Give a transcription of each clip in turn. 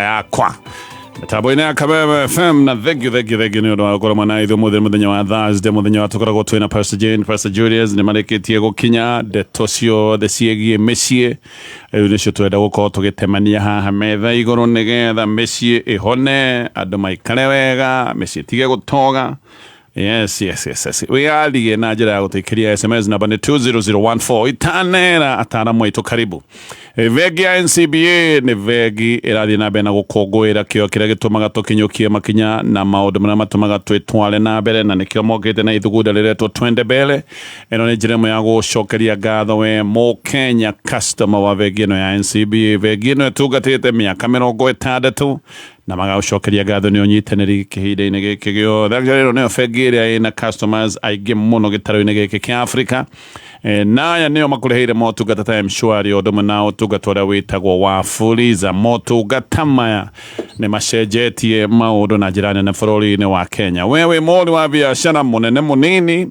Yakwa mitambo-inĩ ya Kabebe FM. Na thank you, thank you, thank you nĩ ũndũ wa gũkorwo mwena ithuĩ mũthĩ, mũthenya wa Thursday, mũthenya wa tũkoragwo twĩna Pastor Jane, Pastor Julius nĩ marĩkĩtie gũkinya. Ndeto ciothe ciĩgiĩ mĩciĩ rĩu nĩcio twenda gũkorwo tũgĩtemania haha metha igũrũ, nĩgetha mĩciĩ ĩhone, andũ maikare wega, mĩciĩ ĩtige gũtoga. Yes. Wĩyarie na njĩra ya gũtũikĩria SMS, namba nĩ 20014. Itanera ataramu aitũ karibu. Bengi ya NCBA nĩ bengi ĩrathiĩ na mbere na gũkũngũĩra kĩo kĩrĩa gĩtũmaga tũkinyũkie makinya na maũndũ marĩa matũmaga twĩtware na mbere, na nĩkĩo mokĩte na ithugunda rĩretwo Twende Mbele. Ĩno nĩ njĩra ĩmwe ya gũcokeria ngatho we Mũkenya customer wa bengi ĩno ya NCBA. Bengi ĩno ĩtungatĩte mĩaka 60 na magagũcokeria ngatho nĩ ũnyitanĩri kĩhinda-inĩ gĩkĩ gĩothe. Actually, ĩno nĩyo bengi ĩrĩa ĩna customers aingĩ mũno gĩtarũ-inĩ gĩkĩ kĩa Africa. Na aya nĩo makũreheire motungata ta M-Shwari, ũndũ ũmwe na ũtungata ũrĩa wĩtagwo wa Fuliza. Motungata maya nĩ macenjetie maũndũ na njĩra nene bũrũri-inĩ wa Kenya. We wĩ mũhũri wa biacara mũnene, mũnini,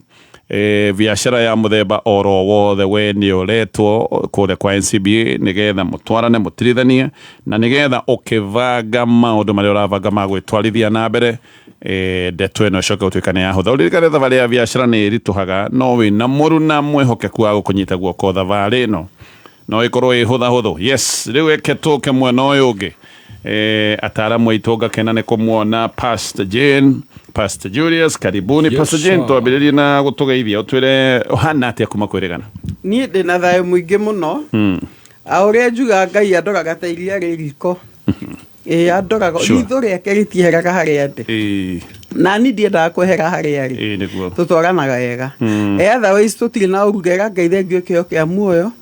biacara ya mũthemba oro wothe, we nĩ ũretwo kũrĩa kwa NCBA nĩgetha mũtwarane, mũtirithanie, na nĩgetha ũkĩbanga maũndũ marĩa ũrabanga ma gwĩtwarithia na mbere, ndeto ĩno ĩcoke gũtuĩka nĩ yahũtha. Ũririkane thabarĩ ya biacara nĩ ĩritũhaga, no wĩna mũruna mwĩhokeku wa gũkũnyita guoko, thabarĩ ĩno no ĩkorwo ĩ hũthahũthũ. Yes, rĩu eke tũke mwena ũyũ ũngĩ. Ataramu aitũ, ngakena nĩ kũmuona Pastor Jane, Pastor Julius, karibuni. Yes, Pastor Jane, sir. twambĩrĩrie na gũtũgeithia, ũtwĩre ũhana atĩa kuma kwĩrĩgana. Niĩ ndĩ na thayũ mũingĩ mũno. A ũrĩa njuga, Ngai andoraga ta iria rĩ riko. Ĩĩ, andoraga. Ritho rĩake rĩtieheraga harĩa ndĩ. Na ni ndiendaga kwehera harĩa arĩ. Ĩĩ nĩguo. Tũtwaranaga wega. Otherwise tũtirĩ na ũru. Ngera Ngai thengiũ kĩheo kĩa muoyo.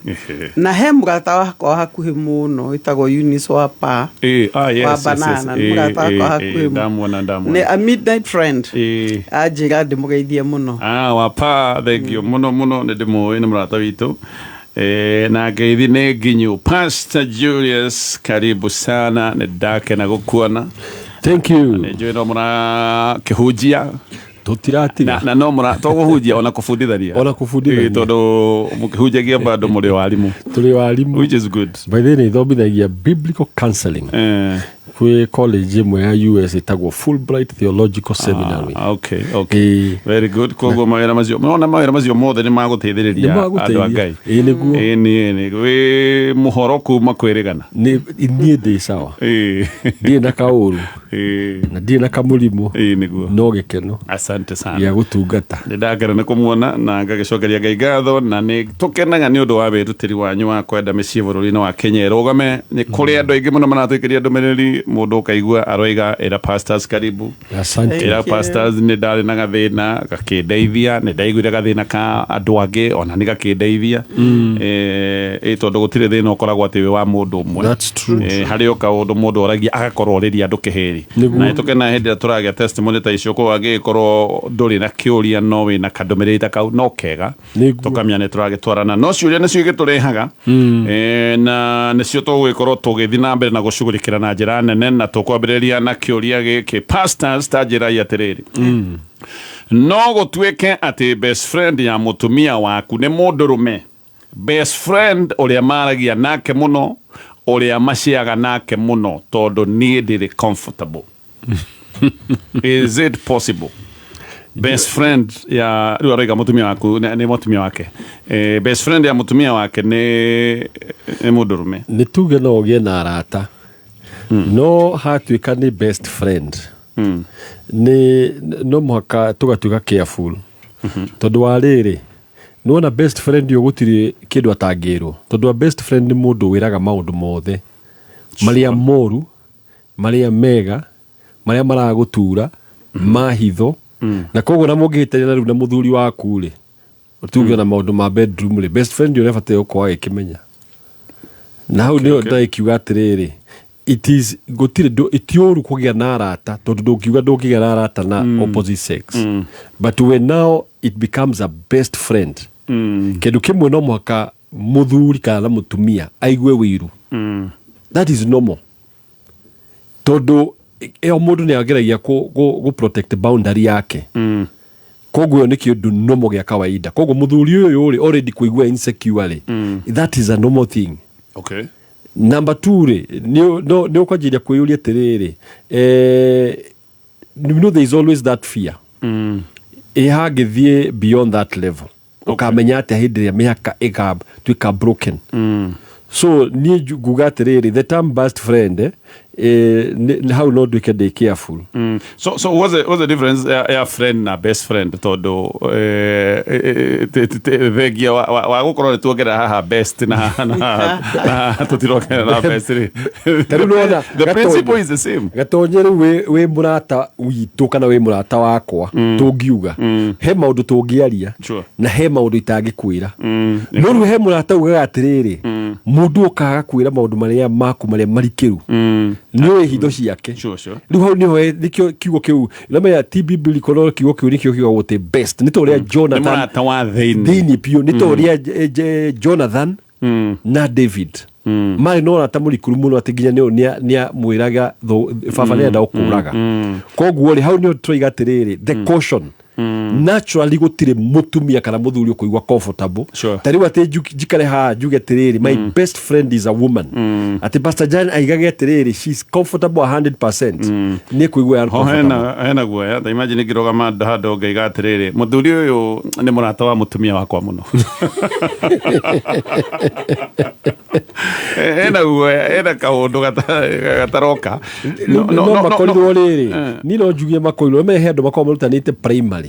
Na he mũrata wakwa wa hakuhĩ mũno wĩtagwo Eunice wa pa Ah, yes, wa banana. Nĩ mũrata wakwa wa hakuhĩ mũno. Ndamuona, nĩ ndamuona. A midnight friend. Anjĩra ndĩmũgeithie mũno. Ah, wapa, thank you mũno mũno, nĩ ndĩmũĩ, nĩ mũrata witũ. Na ngeithi nĩ nginyu. Pastor Julius, karibu sana, nĩ ndakena gũkuona. Thank you. Nĩ njũĩ no mũrakĩhunjia. Tũtiratiga. Na no mũra to kũhunjia, ona kũbundithania. Ona kũbundithania. Tondũ mũkĩhunjagia bado mũrĩ warimũ. Tũrĩ warimũ. Which is good. By the way, nĩ ithomithagia biblical counseling kwĩ college ĩmwe ya US ĩtagwo Fulbright Theological Seminary. Ah, okay. Very good. Koguo mawĩra macio, nona mawĩra macio mothe nĩ magũteithĩrĩria Nĩ andũ a Ngai. Ĩĩ nĩguo. Ĩĩ nĩ wĩ mũhoro kuma kwĩrĩgana? Niĩ ndĩ sawa. Ndirĩ na kaũru na ndirĩ na kamũrimũ. Ĩĩ nĩguo. No gĩkeno Asante sana. gĩa gũtungata. Nĩ ndakena nĩ kũmuona na ngagĩcokeria Ngai ngatho, na nĩ tũkenaga nĩ ũndũ wa wĩrutĩri wanyu wa kwenda mĩciĩ bũrũri-inĩ wa Kenya ĩrũgame. Nĩ kũrĩ andũ aingĩ mũno maratũikĩria ndũmĩrĩri, mũndũ ũkaigua aroiga, "Ĩra pastors karibu." Asante. "Ĩra Thank you. pastors nĩ ndarĩ na gathĩna gakĩndeithia, nĩ ndaiguire gathĩna ka andũ angĩ ona nĩ gakĩndeithia." Tondũ gũtirĩ thĩna ũkoragwo atĩ wĩ wa mũndũ ũmwe. That's true. Harĩ o kaũndũ mũndũ oragia agakorwo orĩria andũ kĩhĩri. Nĩguo. Na nĩtũkenaga hĩndĩ ĩrĩa tũragĩa testimony ta icio. Koguo angĩgĩkorwo ndũrĩ na kĩũria no wĩna kandũmĩrĩri ta kau, no kega. Tũkamenya nĩ tũragĩtwarana, no ciũria nĩcio igĩtũrehaga, na nĩcio tũgũgĩkorwo tũgĩthiĩ na mbere na gũcugurikĩra na njĩra nene, na tũkwambĩrĩria na kĩũria gĩkĩ. Pastors, ta njĩrai atĩrĩrĩ, no gũtuĩke atĩ best friend ya mũtumia waku nĩ mũndũrũme, best friend ũrĩa maragia nake mũno, ũrĩa maciaga nake mũno? Tondũ niĩ ndirĩ comfortable. Is it possible? Best friend ya, rĩu aroiga mũtumia waku nĩ mũtumia wake, best friend ya mũtumia wake nĩ mũndũrũme. Nĩ tuge no ũgĩe na arata, no hatuĩka nĩ best friend, nĩ no mũhaka tũgatuĩka careful, tondũ wa rĩrĩ, nĩwona best friend ũyũ gũtirĩ kĩndũ atangĩrwo, tondũ a best friend nĩ mũndũ wĩraga maũndũ mothe marĩa moru, marĩa mega, marĩa maragũtura mahitho. Na koguo na mũngĩhĩtania na rĩu na mũthuri waku rĩ, tuge na maũndũ ma bedroom rĩ, best friend ũrĩa abatiĩ gũkorwo agĩkĩmenya. Na hau nĩho ndagĩkiuga atĩrĩrĩ, it is gũtirĩ ti ũru kũgĩa na arata, tondũ ndũngiuga ndũngĩgĩa na arata na opposite sex, but when now it becomes a best friend, kĩndũ kĩmwe no mũhaka mũthuri kana na mũtumia aigue wĩiru. That is normal, tondũ ĩyo mũndũ nĩ ageragia kũ protect boundary yake. Koguo ĩyo nĩ kĩndũ normal gĩa kawaida. Koguo mũthuri ũyũ rĩ, already kũigua insecure rĩ, that is a normal thing. Number two rĩ, nĩ ũkwanjĩrĩria kwĩyũria atĩrĩrĩ, you know there is always that fear. Ĩ hangĩthiĩ beyond that level, ũkamenya atĩa hĩndĩ ĩrĩa mĩhaka ĩgatuĩka broken? So niĩ nguga atĩrĩrĩ, the term best friend, hau no nduĩke ndĩ careful. So what's the difference ya friend na best friend? Tondũ thengia wa gũkorwo nĩ tuongerera haha best na tũtirongerera best rĩ. Ta rĩu nĩwona, The principle is the same. Gatonye, rĩu wĩ mũrata witũ kana wĩ mũrata wakwa, tũngiuga he maũndũ tũngĩaria na he maũndũ itangĩkwĩra. No rĩu he mũrata ugaga atĩrĩrĩ, mũndũ ũkaga kwĩra maũndũ marĩa maku marĩa marikĩru, nĩ ũĩ hitho ciake. Rĩu hau nĩho nĩkĩo kiugo kĩu namenya ti biblical, no kiugo kĩu nĩkĩo kiugagwo atĩ best nĩ ta ũrĩa Nĩ Jonathan mũrata wa thĩinĩ. Thĩinĩ biũ, nĩ ta ũrĩa Jonathan na David marĩ na ũrata mũrikũru mũno atĩ nginya nĩamwĩraga, "Baba nĩarenda gũkũraga." Koguo rĩ, hau nĩho tũraiga atĩrĩrĩ, the caution, naturally gũtirĩ mũtumia kana mũthuri ũkũigua comfortable. Ta rĩu atĩ njikare haha njuge atĩrĩrĩ, my best friend is a woman, atĩ Pastor Jan aigage atĩrĩrĩ, she's comfortable 100%, nĩ kũigua Ho uncomfortable. Hena guoya. Ta imagine ngĩrũgama handũ ngaiga atĩrĩrĩ, mũthuri ũyũ nĩ mũrata wa mũtumia wakwa mũno. Hena guoya, hena kaũndũ gataroka. No makorirwo rĩrĩ, niĩ no njugie makorirwo me he andũ makoragwo marutanĩte primary.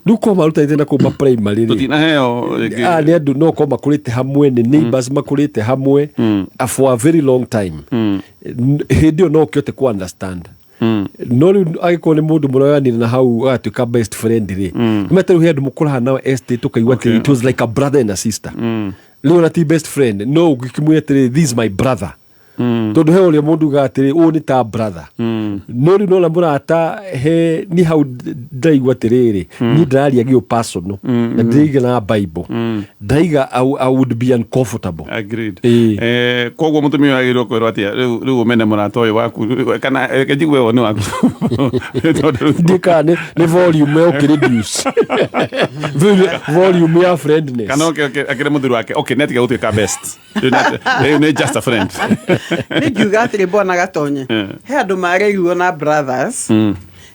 Rĩu korwo marutanĩte na kuma primary rĩ, Tũtinaheo rĩngĩ. Ah, nĩ andũ no korwo makũrĩte hamwe, nĩ neighbors makũrĩte hamwe for a very long time. Hĩndĩ ĩyo no ũkĩhote ku understand. No rĩu angĩkorwo nĩ mũndũ mũroyanire na hau agatuĩka best friend rĩ, nĩmete rĩu he andũ mũkũraha nao estate, ũkaigua atĩ it was like a brother and a sister. Rĩu ona ti best friend, no ũngĩkĩmwĩra atĩrĩ, "This is my brother," tondũ he ũrĩa mũndũ ugaga atĩrĩ, ũyũ nĩ ta brother. No rĩu nona mũrata he ni hau ndĩraigua atĩrĩrĩ, niĩ ndĩraria gĩũ personal na ndĩraiga na Bible, ndaiga I would be uncomfortable. Agreed. Ĩĩ. Koguo mũtumia ũyũ agĩrĩirwo kwĩrwo atĩa rĩu ũmene mũrata ũyũ waku, kana reke njigue woni waku? Tondũ Ndiĩ kana nĩ volume ũkĩreduce volume ya friendness. Kana akĩre mũthuri wake, okay, nĩatiga gũtuĩka best. Rĩu nĩ just a friend. Nĩ ngiuga atĩrĩ, bwana Gatonye, he andũ marerirwo na brothers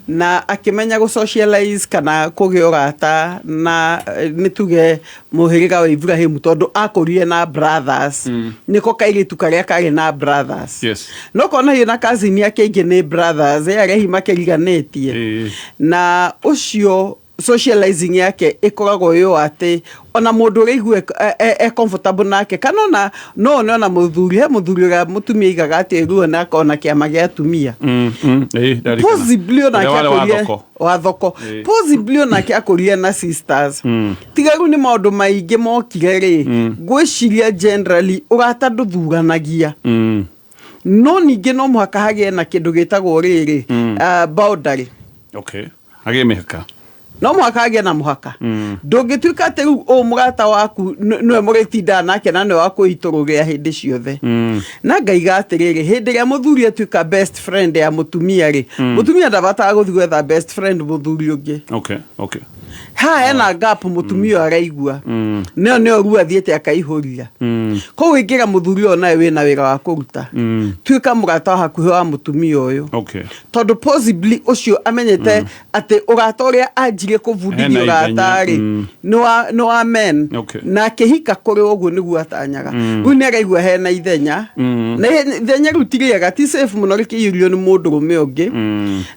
na akĩmenya gũ socialize kana kũgĩa ũrata na nĩ tuge mũhĩrĩga wa Ibrahim, tondũ akũrire na brothers, nĩko kairĩtu karĩa karĩ na brothers. No kona hiyo na cousin yake ingĩ nĩ brothers, arĩa hihi makĩriganĩtie na ũcio, socializing yake ĩkoragwo ĩyo atĩ ona mũndũ ũrĩa igue e comfortable nake, kana ona no one ona mũthuri, he mũthuri ũrĩa mũtumia aigaga atĩ ruo na akona kĩama gĩa atumia. Ĩĩ, ndarikana. Possibly onake Ũrĩa warĩ wa akũrire thoko. Wa thoko. Possibly onake akũrire na sisters. Tiga rĩu nĩ maũndũ maingĩ mokire rĩ, ngwĩciria generally ũrata ndũthuranagia. No ningĩ no mũhaka hagĩe na kĩndũ gĩtagwo rĩrĩ, boundary. Okay, hagĩe mĩhaka. No mũhaka hagĩe na mũhaka. Ndũngĩtuĩka atĩ rĩu ũũ mũrata waku nĩwe mũrĩtindaga nake na nĩwe wa kwĩitũrũrĩra hĩndĩ ciothe. Na ngaiga atĩrĩrĩ, hĩndĩ ĩrĩa mũthuri atuĩka best friend ya mũtumia rĩ, mũtumia ndabatara gũthiĩ gwetha best friend mũthuri ũngĩ. Haha hena gap mũtumia ũyũ araigua, nĩyo ruo athiĩte akaihũria. Koguo ingĩra mũthuri ũyũ, nawe wĩna wĩra wa kũruta, tuĩka mũrata wa hakuhĩ wa mũtumia ũyũ, tondũ possibly ũcio amenyete atĩ ũrata ũrĩa anjirie kũbundithio Hena ithenya, ũrata rĩ, nĩ wa men. Na akĩhika kũrĩ ũguo nĩguo atanyaga. Rĩu nĩ araigua hena ithenya, na ithenya rĩu ti rĩega, ti safe mũno rĩkĩiyũrio nĩ mũndũrũme ũngĩ.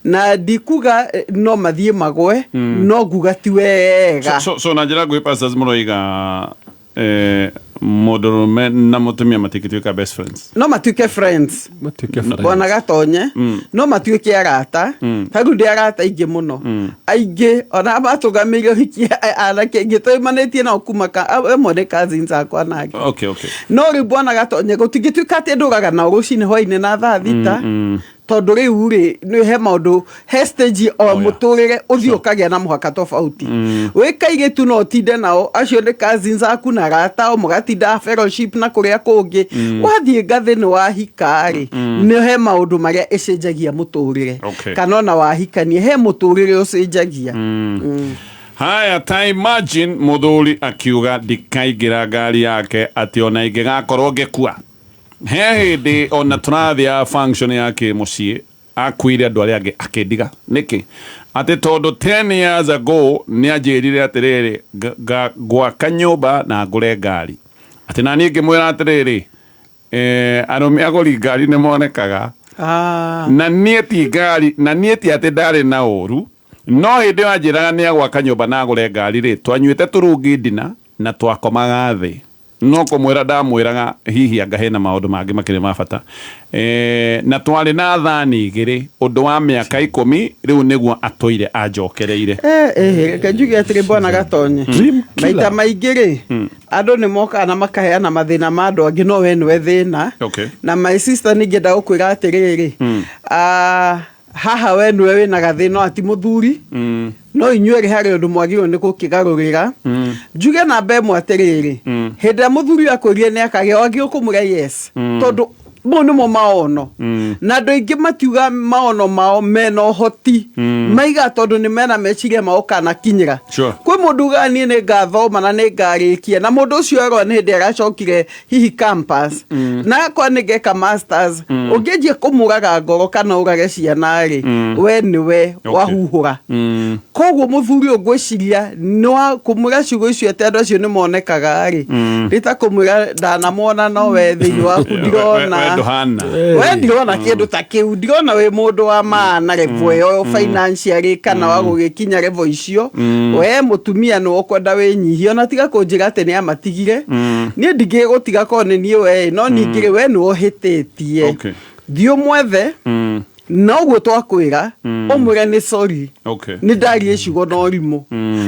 Na ndikuga no mathiĩ magwe, no nguga ti wega. So na njĩra nguhĩ, pastors, mũroiga mũndũrũme na mũtumia matingĩtuĩka best friends? No matuĩke friends. Matuĩke friends. Bwana Gatonye, no matuĩke arata. Ta rĩu ndĩ arata aingĩ mũno, aingĩ ona matũgamĩire ũhiki, anake aingĩ tũimanĩtie nao kuma amwe nĩ cousins akwa nangĩ. No rĩu, bwana Gatonye, gũtingĩtuĩka atĩ ndũraga nao rũcinĩ, hwainĩ na thaa 6, tondũ rĩu rĩ, nĩ he maũndũ, he stage o mũtũrĩre ũthiĩ ũkagĩa na mũhaka tofauti. Wĩ kairĩtu no ũtinde nao acio nĩ cousins aku na arata o mũgatinda fellowship na kũrĩa kũngĩ. Wathiĩ ngathĩ nĩ wahika rĩ, nĩ he maũndũ marĩa ĩcenjagia mũtũrĩre. Kana ona wahikania he mũtũrĩre ũcenjagia. Haya, ta imagine mũthuri akiuga ndikaingĩra ngari yake atĩ ona ingĩgakorwo ngĩkua. He hĩndĩ ona tũrathiaga function ya kĩmũciĩ, akuire andũ arĩa angĩ akĩndiga. Nĩkĩ? Atĩ tondũ 10 years ago nĩ anjĩrire atĩrĩrĩ, ngwaka nyũmba na ngũre ngari. Atĩ na niĩ ngĩmwĩra atĩrĩrĩ, arũme agũri ngari nĩ monekaga. Na niĩ ti ngari, na niĩ ti atĩ ndarĩ na ũru, no hĩndĩ ĩyo anjĩraga nĩ agwaka nyũmba na agũre ngari rĩ, twanyuĩte tũrungi ndina na twakomaga thĩ. No kũmwĩra ndamwĩraga hihi anga hena maũndũ mangĩ makĩrĩ ma bata. Na twarĩ na thani igĩrĩ ũndũ wa mĩaka 10 rĩu nĩguo atũire anjokereire. Reke njuge atĩrĩ bwana Gatonye, Dream killer. maita maingĩ rĩ, andũ nĩ mokaga na makaheana mathĩna ma andũ angĩ, no we nĩwe thĩna. Na my sister, ningĩenda gũkwĩra atĩrĩrĩ, haha we nĩwe wĩna gathĩna, no ati mũthuri, no inyuĩ rĩ harĩ ũndũ mwagĩrĩirwo nĩ gũkĩgarũrĩra. Njuge namba ĩmwe atĩrĩrĩ, hĩndĩ ĩrĩa mũthuri akwĩrire nĩ akagĩa, wagĩrĩirwo kũmwĩra yes, tondũ mau nĩmo maono. Na andũ aingĩ matiuga maono mao mena ũhoti, maiga tondũ nĩ mena meciria mao kanakinyĩra. Kwĩ mũndũ ugaga niĩ nĩ ngathoma na nĩ ngarĩkia, na mũndũ ũcio erwo nĩ hĩndĩ aracokire hihi campus, na akwa nĩ ngeka masters. Ũngĩanjia kũmũraga ngoro kana ũrage ciana rĩ, we nĩwe wahuhũra. Koguo mũthuri ũyũ ngwĩciria nĩ wa kũmwĩra ciugo icio atĩ andũ acio nĩ monekaga rĩ, nĩ ta kũmwĩra ndanamona, no we thĩinĩ waku ndirona. We ndũhana. We ndirona kĩndũ ta kĩu, ndirona wĩ mũndũ wa maana level ĩyo financially kana wa gũgĩkinya level icio. We mũtumia nĩ ũkwenda wĩnyihie, ona tiga kũnjĩra atĩ nĩ amatigire. Niĩ ndingĩgũtiga korwo nĩ niĩ we, no ningĩ rĩ, we nĩ ũhĩtĩtie. Thiĩ ũmwethe, na ũguo twakwĩra, ũmwĩre nĩ sorry, nĩ ndarie ciugo na ũrimũ,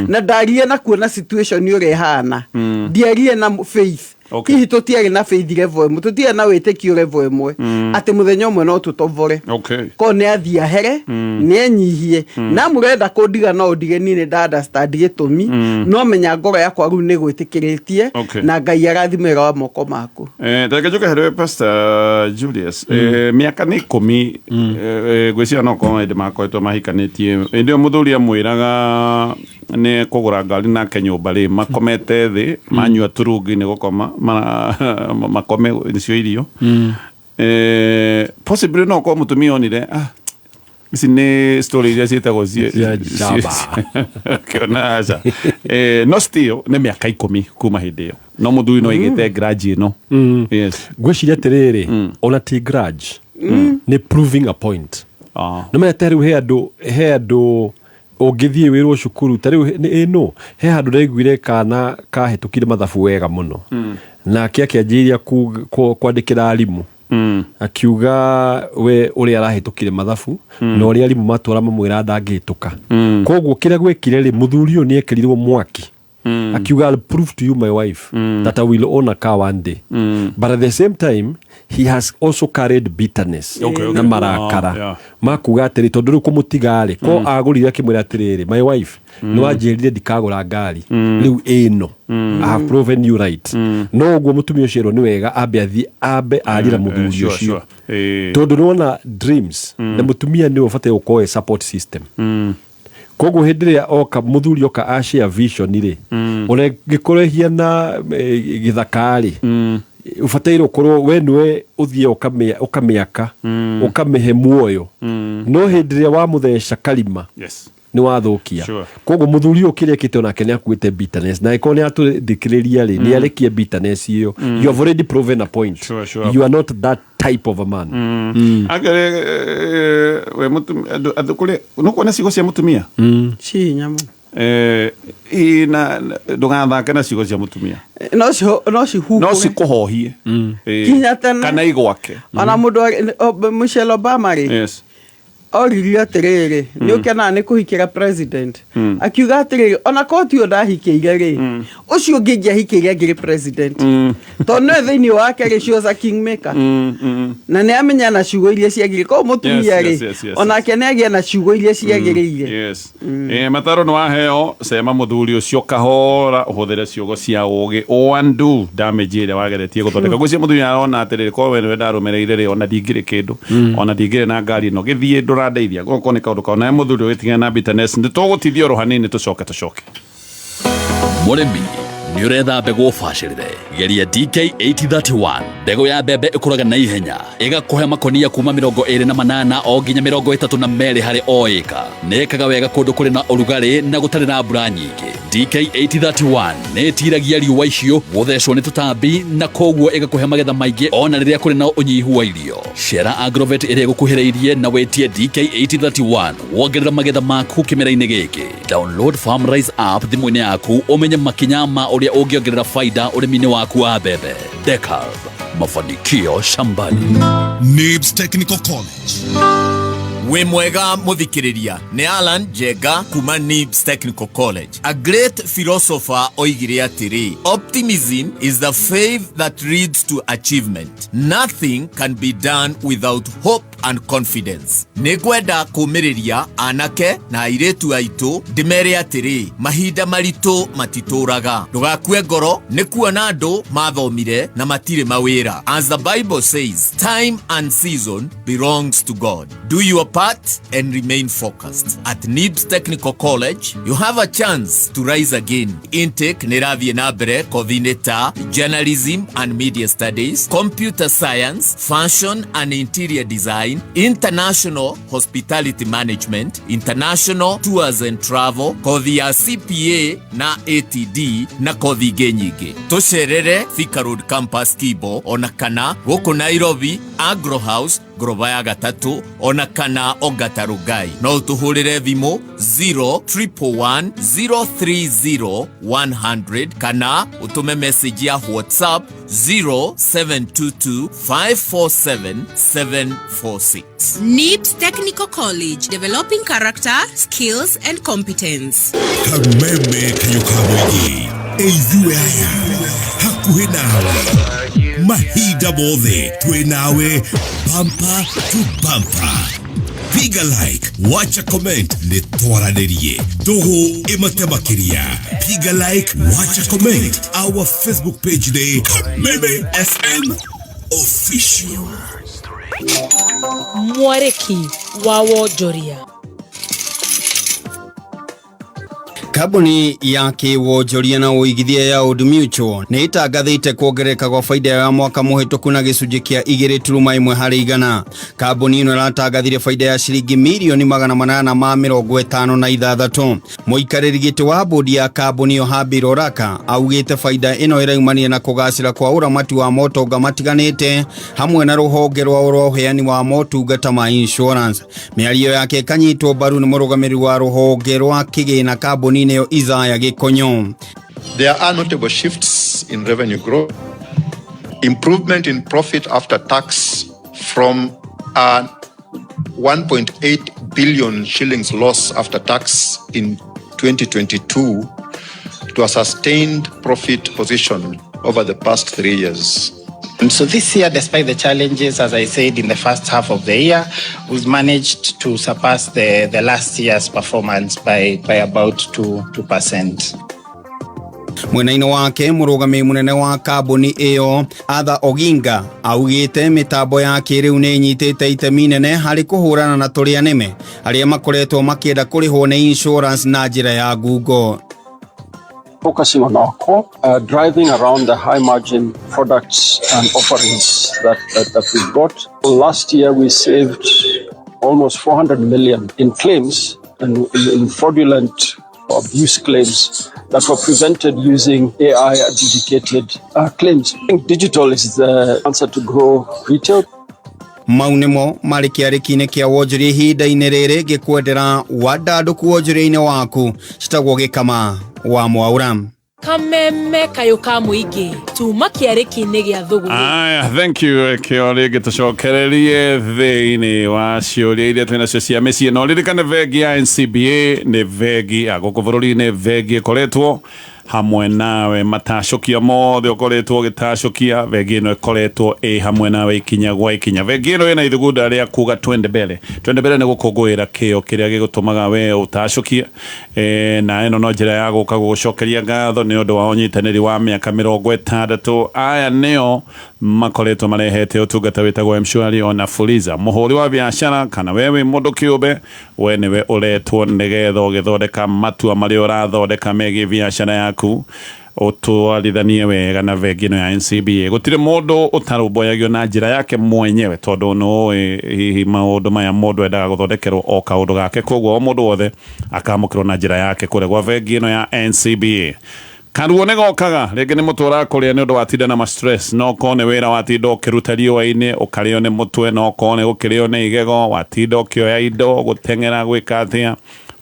na ndarie na kuona situation ũrĩa ĩhana, ndiarie na faith. Hihi tũtiarĩ na faith level ĩmwe, tũtiarĩ na wĩtĩkio level ĩmwe atĩ mũthenya ũmwe no tũtovore. Ko nĩ athiĩ ahere, nĩ enyihie, na mũrenda kũndiga no ũndige, niĩ nĩ nda understand gĩtũmi, no menya ngoro yakwa rĩu nĩ gwĩtĩkĩrĩtie. Na Ngai arathime wĩra wa moko maku. Reke njoke harĩ Pastor Julius. Mĩaka nĩ 10, ngwĩciria no korwo hĩndĩ makoretwo mahikanĩtie, hĩndĩ ĩyo mũthuri amwĩraga nĩ kũgũra ngari nake nyũmba rĩ, makomete thĩ, manyua turungi nĩ gũkoma makome nĩcio irio. Possibly no korwo mũtumia onire, ici nĩ story iria ciĩtagwo Cia njamba. Kĩona aca. No still nĩ mĩaka 10 kuma hĩndĩ ĩyo, no mũthuri no aigĩte grudge ĩno. Yes. Ngwĩciria atĩrĩrĩ, ona ti grudge, nĩ proving a point. Nĩ menya rĩu he andũ ũngĩthiĩ wĩrwo cukuru ta rĩu nĩ ĩno, he handũ ndaiguire kana kahĩtũkire mathabu wega mũno, nake akĩanjĩrĩria kwandĩkĩra arimũ, akiuga we ũrĩa arahĩtũkire mathabu na ũrĩa arimũ matwara mamwĩra ndangĩhĩtũka. Koguo kĩrĩa gwĩkire rĩ, mũthuri ũyũ nĩ ekĩrirwo mwaki, akiuga, "I'll prove to you, my wife, that I will own a car one day." But at the same time he has also carried bitterness na marakara makuga atĩrĩ, tondũ rĩu kũmũtiga rĩ, ko agũrire akĩmwĩra atĩrĩrĩ, "My wife, nĩ wanjĩrire ndikagũra ngari, rĩu ĩno I have proven you right." No ũguo mũtumia ũcio erwo nĩ wega ambe athiĩ ambe arie na mũthuri ũcio, tondũ nĩwona dreams na mũtumia nĩwe ũbataire gũkorwo e support system. Koguo hĩndĩ ĩrĩa oka mũthuri oka ashare vision rĩ, ona ĩngĩkorwo ĩhiana gĩthaka rĩ, ũbataire ũkorwo we nĩwe ũthiĩ ũkamĩaka, ũkamĩhe muoyo. No hĩndĩ ĩrĩa wamũtheca karima, nĩ wathũkia. Koguo mũthuri ũyũ kĩrĩa ekĩte onake nĩ akuĩte bitterness, na angĩkorwo nĩ atũthikĩrĩria rĩ, nĩ arekie bitterness ĩyo. You have already proven a point. You are not that type of a man. Akĩrĩ we mũtumia, andũ kũrĩ nũkuona ciugo cia mũtumia Ci hinya mũno. Na ndũgathake na ciugo cia mũtumia. No cihuhũre. No cikũhohie. Kinya tene. Kana igwake. Ona mũndũ Michelle Obama rĩ, oririo atĩrĩrĩ, nĩ ũkenaga nĩ kũhikĩra president? Akiuga atĩrĩrĩ, ona korwo tiyo ndahikĩire rĩ, ũcio ũngĩ ingĩahikĩire angĩrĩ president, tondũ nĩwe thĩinĩ wake rĩ, she was a kingmaker, na nĩ amenya na ciugo iria ciagĩrĩire. Koguo mũtumia rĩ, onake nĩ agĩa na ciugo iria ciagĩrĩire. Yes. Mataro nĩ waheo cema mũthuri ũcio kahora, ũhũthĩre ciugo cia ũgĩ, undo damage ĩrĩa wageretie gũthondeka. Gwĩciria mũthuri arona atĩrĩrĩ, korwo we nĩwe ndarũmĩrĩire rĩ, ona ndingĩrĩ kĩndũ, ona ndingĩrĩ na ngari ĩno gĩthiĩ ndũrandeithia. Goko nĩ kaũndũ kao nawe mũthuri ũgĩtigana na bitterness. Nĩ tũgũtithia oro hanini, tũcoke Mũrĩmi nĩ Nĩ ũretha mbegũ bacĩrĩre? Geria DK 8031, mbegũ ya mbembe ĩkũraga na ihenya, ĩgakũhe makonia kuma 28 o nginya 32 harĩ o ĩka. Nĩ ĩkaga wega kũndũ kũrĩ na ũrugarĩ na gũtarĩ na mbura nyingĩ. DK 8031 nĩ ĩtiragia riũa icio, gũthecwo nĩ tũtambi na koguo ĩgakũhe magetha maingĩ ona rĩrĩa kũrĩ na ũnyihu wa irio. Cera Agrovet ĩrĩa ĩgũkuhĩrĩirie na wĩtie DK 8031 wongerera magetha maku kĩmera-inĩ gĩkĩ. Download FarmRise app thimũ-inĩ yaku ũmenye makinya ma ũrĩa ũngĩongerera faida ũrĩmi-inĩ waku wa mbembe. Dekalb, mafanikio shambani. Nibs Technical College. Wĩ mwega mũthikĩrĩria, nĩ Alan Njenga kuma Nibs Technical College. A great philosopher oigire atĩrĩ, "Optimism is the faith that leads to achievement. Nothing can be done without hope and confidence." Nĩ ngwenda kũmĩrĩria anake na airĩtu aitũ ndĩmere atĩrĩ, mahinda maritũ matitũraga. Ndũgakue ngoro nĩ kuona andũ mathomire na matirĩ mawĩra. As the Bible says, time and season belongs to God. Do your part and remain focused. At Nibs Technical College, you have a chance to rise again. Intake nĩ ĩrathiĩ na mbere kothi-inĩ ta Journalism and Media Studies, Computer Science, Fashion and Interior Design, International Hospitality Management, International Tours and Travel, kothi ya CPA na ATD na kothi ingĩ nyingĩ. Tũcerere Thika Road Campus Kibo ona kana gũkũ Nairobi Agro House ngoroba ya gatatũ ona kana Ongata Rongai. No ũtũhũrĩre thimũ 0 030 100 kana ũtũme message ya WhatsApp 0722 547 746. NIBS Technical College, developing character, skills, and competence. Kameme kayo ka mũingĩ, ithuĩ aya hakuhĩ nawe mahinda mothe, twĩ nawe bumper to bumper. Piga like, wacha comment, nĩ twaranĩrie ndũgũ ĩmate makĩria. Piga like, wacha comment, our Facebook page nĩ Kameme FM Official. Mwarĩki wa wonjoria. Kambuni ya kĩwonjoria na ũigithia ya Old Mutual nĩ ĩtangathĩte kuongerereka gwa baida ya mwaka mũhĩtũku na gĩcunjĩ kĩa 2.1%. Kambuni ĩno ĩratangathire baida ya ciringi mirioni 856. Mũikarĩri gĩtĩ wa bodi ya kambuni ĩyo Habil Oraka augĩte baida ĩno ĩraumanire na kũgacĩra kwa ũramati wa motonga matiganĩte hamwe na rũhonge rwao rwa ũheani wa motungata ma insurance. Mĩario yake ĩkanyitwo mbaru nĩ mũrũgamĩrĩri wa rũhonge rwa kĩgĩna kambuni-inĩ ĩyo Isaiah Gĩkonyo. There are notable shifts in revenue growth, improvement in profit after tax from a 1.8 billion shillings loss after tax in 2022 to a sustained profit position over the past 3 years. And so this year, despite the challenges, as I said, in the first half of the year, we've managed to surpass the last year's performance by about 2, 2%. Mwena-inĩ wake, mũrũgamĩrĩri mũnene wa kambuni ĩyo Arthur Oginga augĩte mĩtambo ya kĩrĩu nĩ ĩnyitĩte itemi inene harĩ kũhũrana na tũrĩa nĩme arĩa makoretwo makĩenda kũrĩhwo nĩ insurance na njĩra ya ngungo. Focusing on our core, driving around the high margin products and offerings that we've got. Last year, we saved almost 400 million in claims and in fraudulent abuse claims that were prevented using AI adjudicated claims. I think digital is the answer to grow retail. Mau nĩmo marĩ kĩarĩki-inĩ kĩa wonjoria ihinda-inĩ rĩrĩ, ngĩkwendera wandandũku wonjoria-inĩ waku. Citagwo Gĩkama wa Mwaura. Kameme kayũ ka mũingĩ tuma kĩarĩki-inĩ gĩa thũgũrĩ. Aya, thank you. Kĩo rĩngĩ tũcokererie thĩinĩ wa ciũria iria twĩ nacio cia mĩciĩ. No ririkane bengi ya NCBA nĩ bengi ya gũkũ bũrũri-inĩ, bengi ĩkoretwo hamwe nawe matacũkia mothe ũkoretwo ũgĩtacũkia. Bengi ĩno ĩkoretwo ĩ hamwe nawe ikinya gwa ikinya. Bengi ĩno ĩna ithugunda rĩa kuga "Twende mbere". Twende mbere nĩ gũkũngũĩra kĩo kĩrĩa gĩgũtũmaga we ũtacũkie, na ĩno no njĩra ya gũka gũgũcokeria ngatho nĩ ũndũ wa ũnyitanĩri wa mĩaka 60. Aya nĩo makoretwo marehete ũtungata wĩtagwo M-Shwari ona Fuliza. Mũhũri wa biacara kana we wĩ mũndũ kĩũmbe, we nĩwe ũretwo nĩgetha ũgĩthondeka matua marĩa ũrathondeka megiĩ biacara yaku. Ũtwarithanie wega na bengi ĩno ya NCBA. Gũtirĩ mũndũ ũtarũmbũyagio na njĩra yake mwenyewe, tondũ nĩũĩ hihi maũndũ maya mũndũ endaga gũthondekerwo o kaũndũ gake, koguo o mũndũ wothe akamũkĩrwo na njĩra yake kũrĩa gwa bengi ĩno ya NCBA. Karuo nĩ gokaga rĩngĩ nĩ mũtwe ũrakũrĩa nĩ ũndũ watinda na ma stress, no korwo nĩ wĩra watinda ũkĩruta riũa-inĩ ũkarĩo nĩ mũtwe, no korwo nĩ gũkĩrĩo nĩ igego watinda ũkĩoya indo gũteng'era gwĩka atĩa,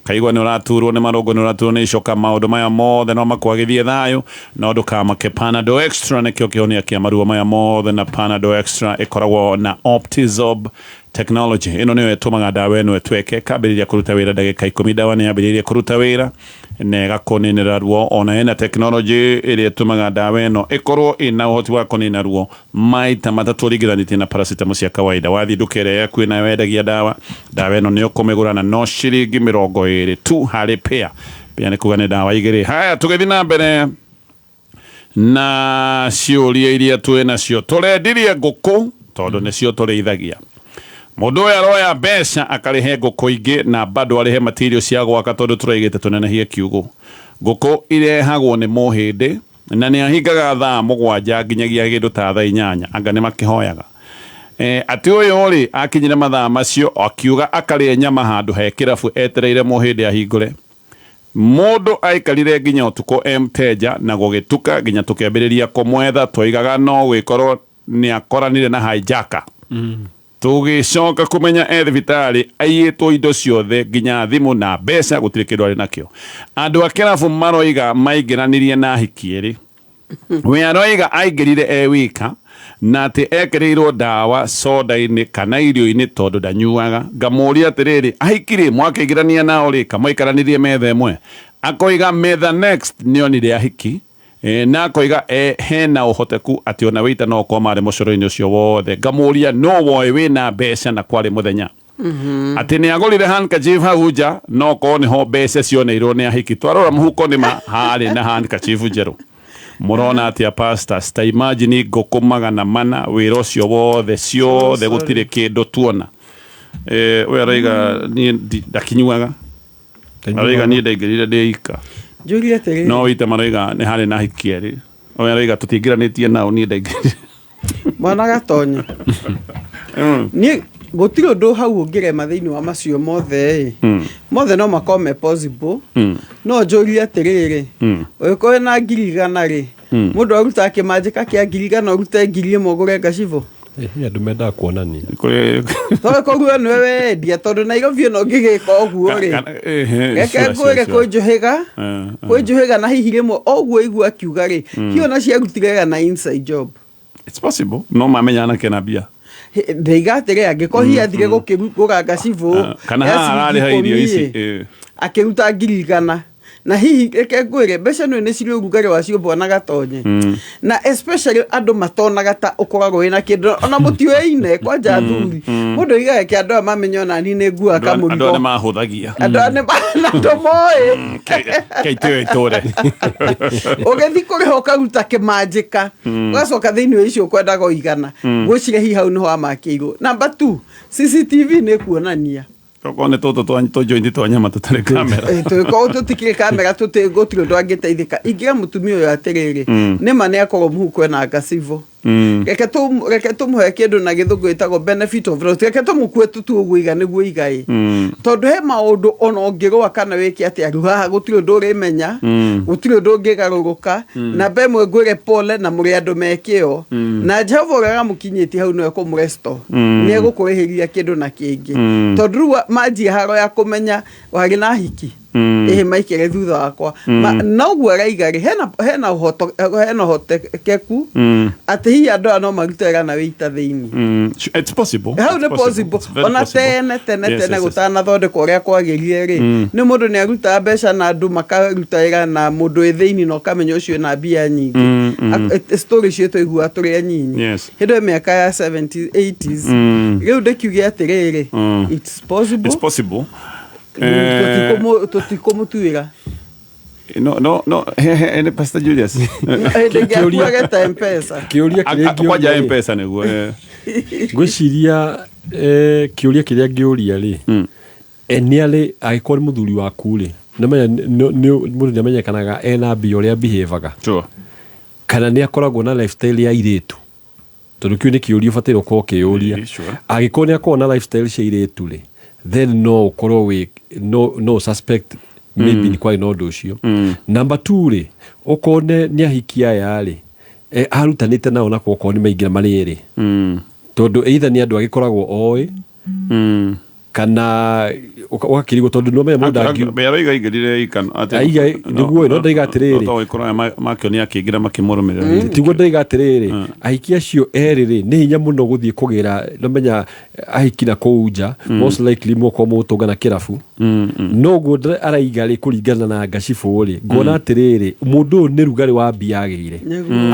kaigua nĩ ũraturwo nĩ marũngo, nĩ ũraturwo nĩ icoka. Maũndũ maya mothe no makwagithie thayũ, no ndũkamake. Panadol Extra nĩkĩo kĩhonia kĩa maruo maya mothe, na Panadol Extra ĩkoragwo na Optizorb technology. Ĩno nĩyo ĩtũmaga ndawa ĩno ĩtweke ĩkambĩrĩria kũruta wĩra ndagĩka 10. Ndawa nĩ yambĩrĩirie kũruta wĩra na ĩgakũninĩra ruo. Ona ĩna technology ĩrĩa ĩtũmaga ndawa ĩno ĩkorwo ĩna ũhoti wa kũnina ruo maita matatũ ũringithanĩtie na paracetamol cia kawaida. Wathiĩ nduka ĩrĩa yaku ĩnayo yendagia ndawa, ndawa ĩno nĩ ũkũmĩgũra na no ciringi 20 tu harĩ pair. Pair nĩ kuga nĩ ndawa igĩrĩ. Haya, tũgĩthiĩ na mbere na ciũria iria twĩ nacio. Tũrendirie ngũkũ tondũ nĩcio tũrĩithagia. Mũndũ ũyũ aroya mbeca akarĩhe ngũkũ ingĩ na bado arĩhe material cia gwaka, tondũ tũraigĩte tũnenehie kiugũ. Ngũkũ irehagwo nĩ mũhĩndĩ na nĩ ahingaga thaa 7 nginyagia kĩndũ ta thaa 8, anga nĩ makĩhoyaga. Atĩ ũyũ rĩ akinyire mathaa macio akiuga akarĩe nyama handũ he kĩrabu etereire mũhĩndĩ ahingũre. Mũndũ aikarire nginya ũtukũ e mteja na gũgĩtuka nginya tũkĩambĩrĩria kũmwetha. Twoigaga no gwĩkorwo nĩ akoranire na hijacker. Tũgĩcoka kũmenya e thibitarĩ aiyĩtwo indo ciothe nginya thimũ na mbeca, gũtirĩ kĩndũ arĩ nakĩo. Andũ a kĩrabu maroiga maingĩranirie na hiki ĩrĩ. We aroiga aingĩrire e wika na atĩ ekĩrĩirwo ndawa soda-inĩ kana irio-inĩ tondũ ndanyuaga. Ngamũria atĩrĩrĩ, ahiki rĩ mwakĩingĩrania nao rĩ kamwaikaranirie metha ĩmwe? Akoiga metha next nĩonire ahiki. Na akoiga hena ũhoteku atĩ ona wĩita no ũkorwo marĩ mũcoro-inĩ ũcio wothe. Ngamũria no woĩ wĩna mbeca na kwarĩ mũthenya, atĩ nĩ agũrire handkerchief hau nja, no korwo nĩho mbeca cioneirwo nĩ ahiki. Twarora mũhuko nĩ ma harĩ na handkerchief njerũ. Mũrona atĩa, pastors? Ta imagine ngũkũ 400, wĩra ũcio wothe ciothe gũtirĩ kĩndũ tuona. Ũyũ aroiga niĩ ndakinyuaga, aroiga niĩ ndaingĩrire ndĩ ika. Njũrie atĩrĩrĩ. No wĩite maroiga nĩ harĩ na hiki erĩ. Ũyũ aroiga tũtingĩranĩtie nao, niĩ ndaingĩrire. Mwana Gatonye, niĩ gũtirĩ ũndũ hau ũngĩrema thĩinĩ wa macio mothe ĩ. Mothe no makorwo me possible. No njũrie atĩrĩrĩ, ũngĩkorwo wĩna 100,000 rĩ, mũndũ arutaga kĩmanjĩka kĩa 100,000, ũrute 1,000 ũgũre ngacibũ? Andũ mendaga kuonania. Tondũ koguo nĩwe wendia, tondũ Nairobi ĩno ũngĩgĩka ũguo rĩ, reke ngwĩre kwĩ njũhĩga na hihi rĩmwe o ũguo igua akiuga rĩ, hihi ona ciarutire wĩra na inside job. It's possible no mamenya anake na mbia. Ndeiga atĩrĩ, angĩkorwo hihi athire gũkĩgũra ngacibũ Kana ya haha ciringi ararĩha irio 10 ici ĩ, akĩruta 100,000, na hihi reke ngwĩre mbeca nĩ cirĩ ũrugarĩ wacio, bwana Gatonye, na especially andũ matonaga ta ũkoragwo wĩna kĩndũ ona mũtiũĩine kwanja athuri. Mũndũ oigaga ke andũ aya mamenye ona ni nĩ nguaga Andũ aya kamũrigo. nĩ mahũthagia. Andũ aya na andũ moĩ. Keitĩo itũre. Ũgĩthiĩ kũrĩha ũkaruta kĩmanjĩka, ũgacoka thĩinĩ wa icio ũkwendaga o 100. Ngwĩciria hihi hau nĩho amakĩirwo. Number two, CCTV nĩ kuonania. Tokorwo nĩ tũtũ tũjointi twa nyama tũtarĩ kamera. Tũgĩkorwo tũtikĩrĩ kamera, gũtirĩ ũndũ angĩteithĩka. Ingĩra mũtumia ũyũ atĩrĩrĩ, nĩma nĩ akorwo mũhuko ena ngacibũ, reke tũmũhe kĩndũ na gĩthũngũ gĩtagwo benefit of doubt. Reke tũmũkue tũtue ũguo iga nĩguo iga ĩ, tondũ he maũndũ ona ũngĩrũa kana wĩke atĩa, rĩu haha gũtirĩ ũndũ ũrĩmenya, gũtirĩ ũndũ ũngĩgarũrũka. Namba ĩmwe ngwĩre pole, na mũrĩ andũ me kĩo, na Jehova ũrĩa aramũkinyĩtie hau nĩwe kũmũresto nĩ egũkũrĩhĩria kĩndũ na kĩngĩ, tondũ rĩu manjia haro ya kũmenya warĩ na hiki ĩhĩ maikere thutha wakwa. Noguo araiga rĩ, hena ũhotekeku atĩ hihi andũ aya no marute wĩra na wĩita thĩinĩ. It's possible. Hau nĩ possible. It's very Ona possible. tene tene tene gũtanathondekwo ũrĩa kwagĩrire rĩ, nĩ mũndũ nĩ arutaga mbeca na andũ makaruta wĩra na mũndũ wĩ thĩinĩ na ũkamenya ũcio ena mbia nyingĩ. Story icio tũiguaga tũrĩ anyinyi hĩndĩ ĩyo mĩaka ya 70s, 80s. Rĩu ndĩkiuge atĩrĩrĩ, it's possible. It's possible. Tũtikũmũtuĩra. No, he he Pastor Julius. Hĩndĩ ĩngĩ akuage ta Mpesa. Kĩũria kĩrĩa Kwanja ingĩũria rĩ, Mpesa nĩguo. Ngwĩciria kĩũria kĩrĩa ngĩũria rĩ, nĩ arĩ angĩkorwo nĩ mũthuri waku rĩ, Nĩmenya mũndũ nĩamenyekanaga ena mbia ũrĩa behaviaga. Sure. Kana nĩ akoragwo na lifestyle ya airĩtu, tondũ kĩu nĩ kĩũria ũbataire ũkorwo ũkĩyũria. Angĩkorwo nĩ akoragwo na lifestyle cia airĩtu rĩ, then no ũkorwo wĩ no suspect maybe nĩ kwarĩ na ũndũ ũcio. Number two rĩ, okorwo nĩ ahiki aya rĩ, arutanĩte nao nako okorwo nĩ maingĩra marĩ erĩ, tondũ either nĩ andũ agĩkoragwo oĩ kana ũgakĩrigwo tondũ nĩ ũmenya mũndũ angi Aroiga aingĩrire ikano Aiga- nĩguo, no ndaiga atĩrĩrĩ. Tokorwo makĩonia akĩingĩra makĩmũrũmĩrĩra. Tiguo ndaiga atĩrĩrĩ, ahiki acio erĩ rĩ, nĩ hinya mũno gũthiĩ kũgĩra, nomenya ahiki na kũu nja, most likely mokorwo mũgũtũngana kĩrabu. No ũguo araiga rĩ, kũringana na ngacibũ rĩ, ngona atĩrĩrĩ, mũndũ ũyũ nĩ rugarĩ wa mbia agĩire,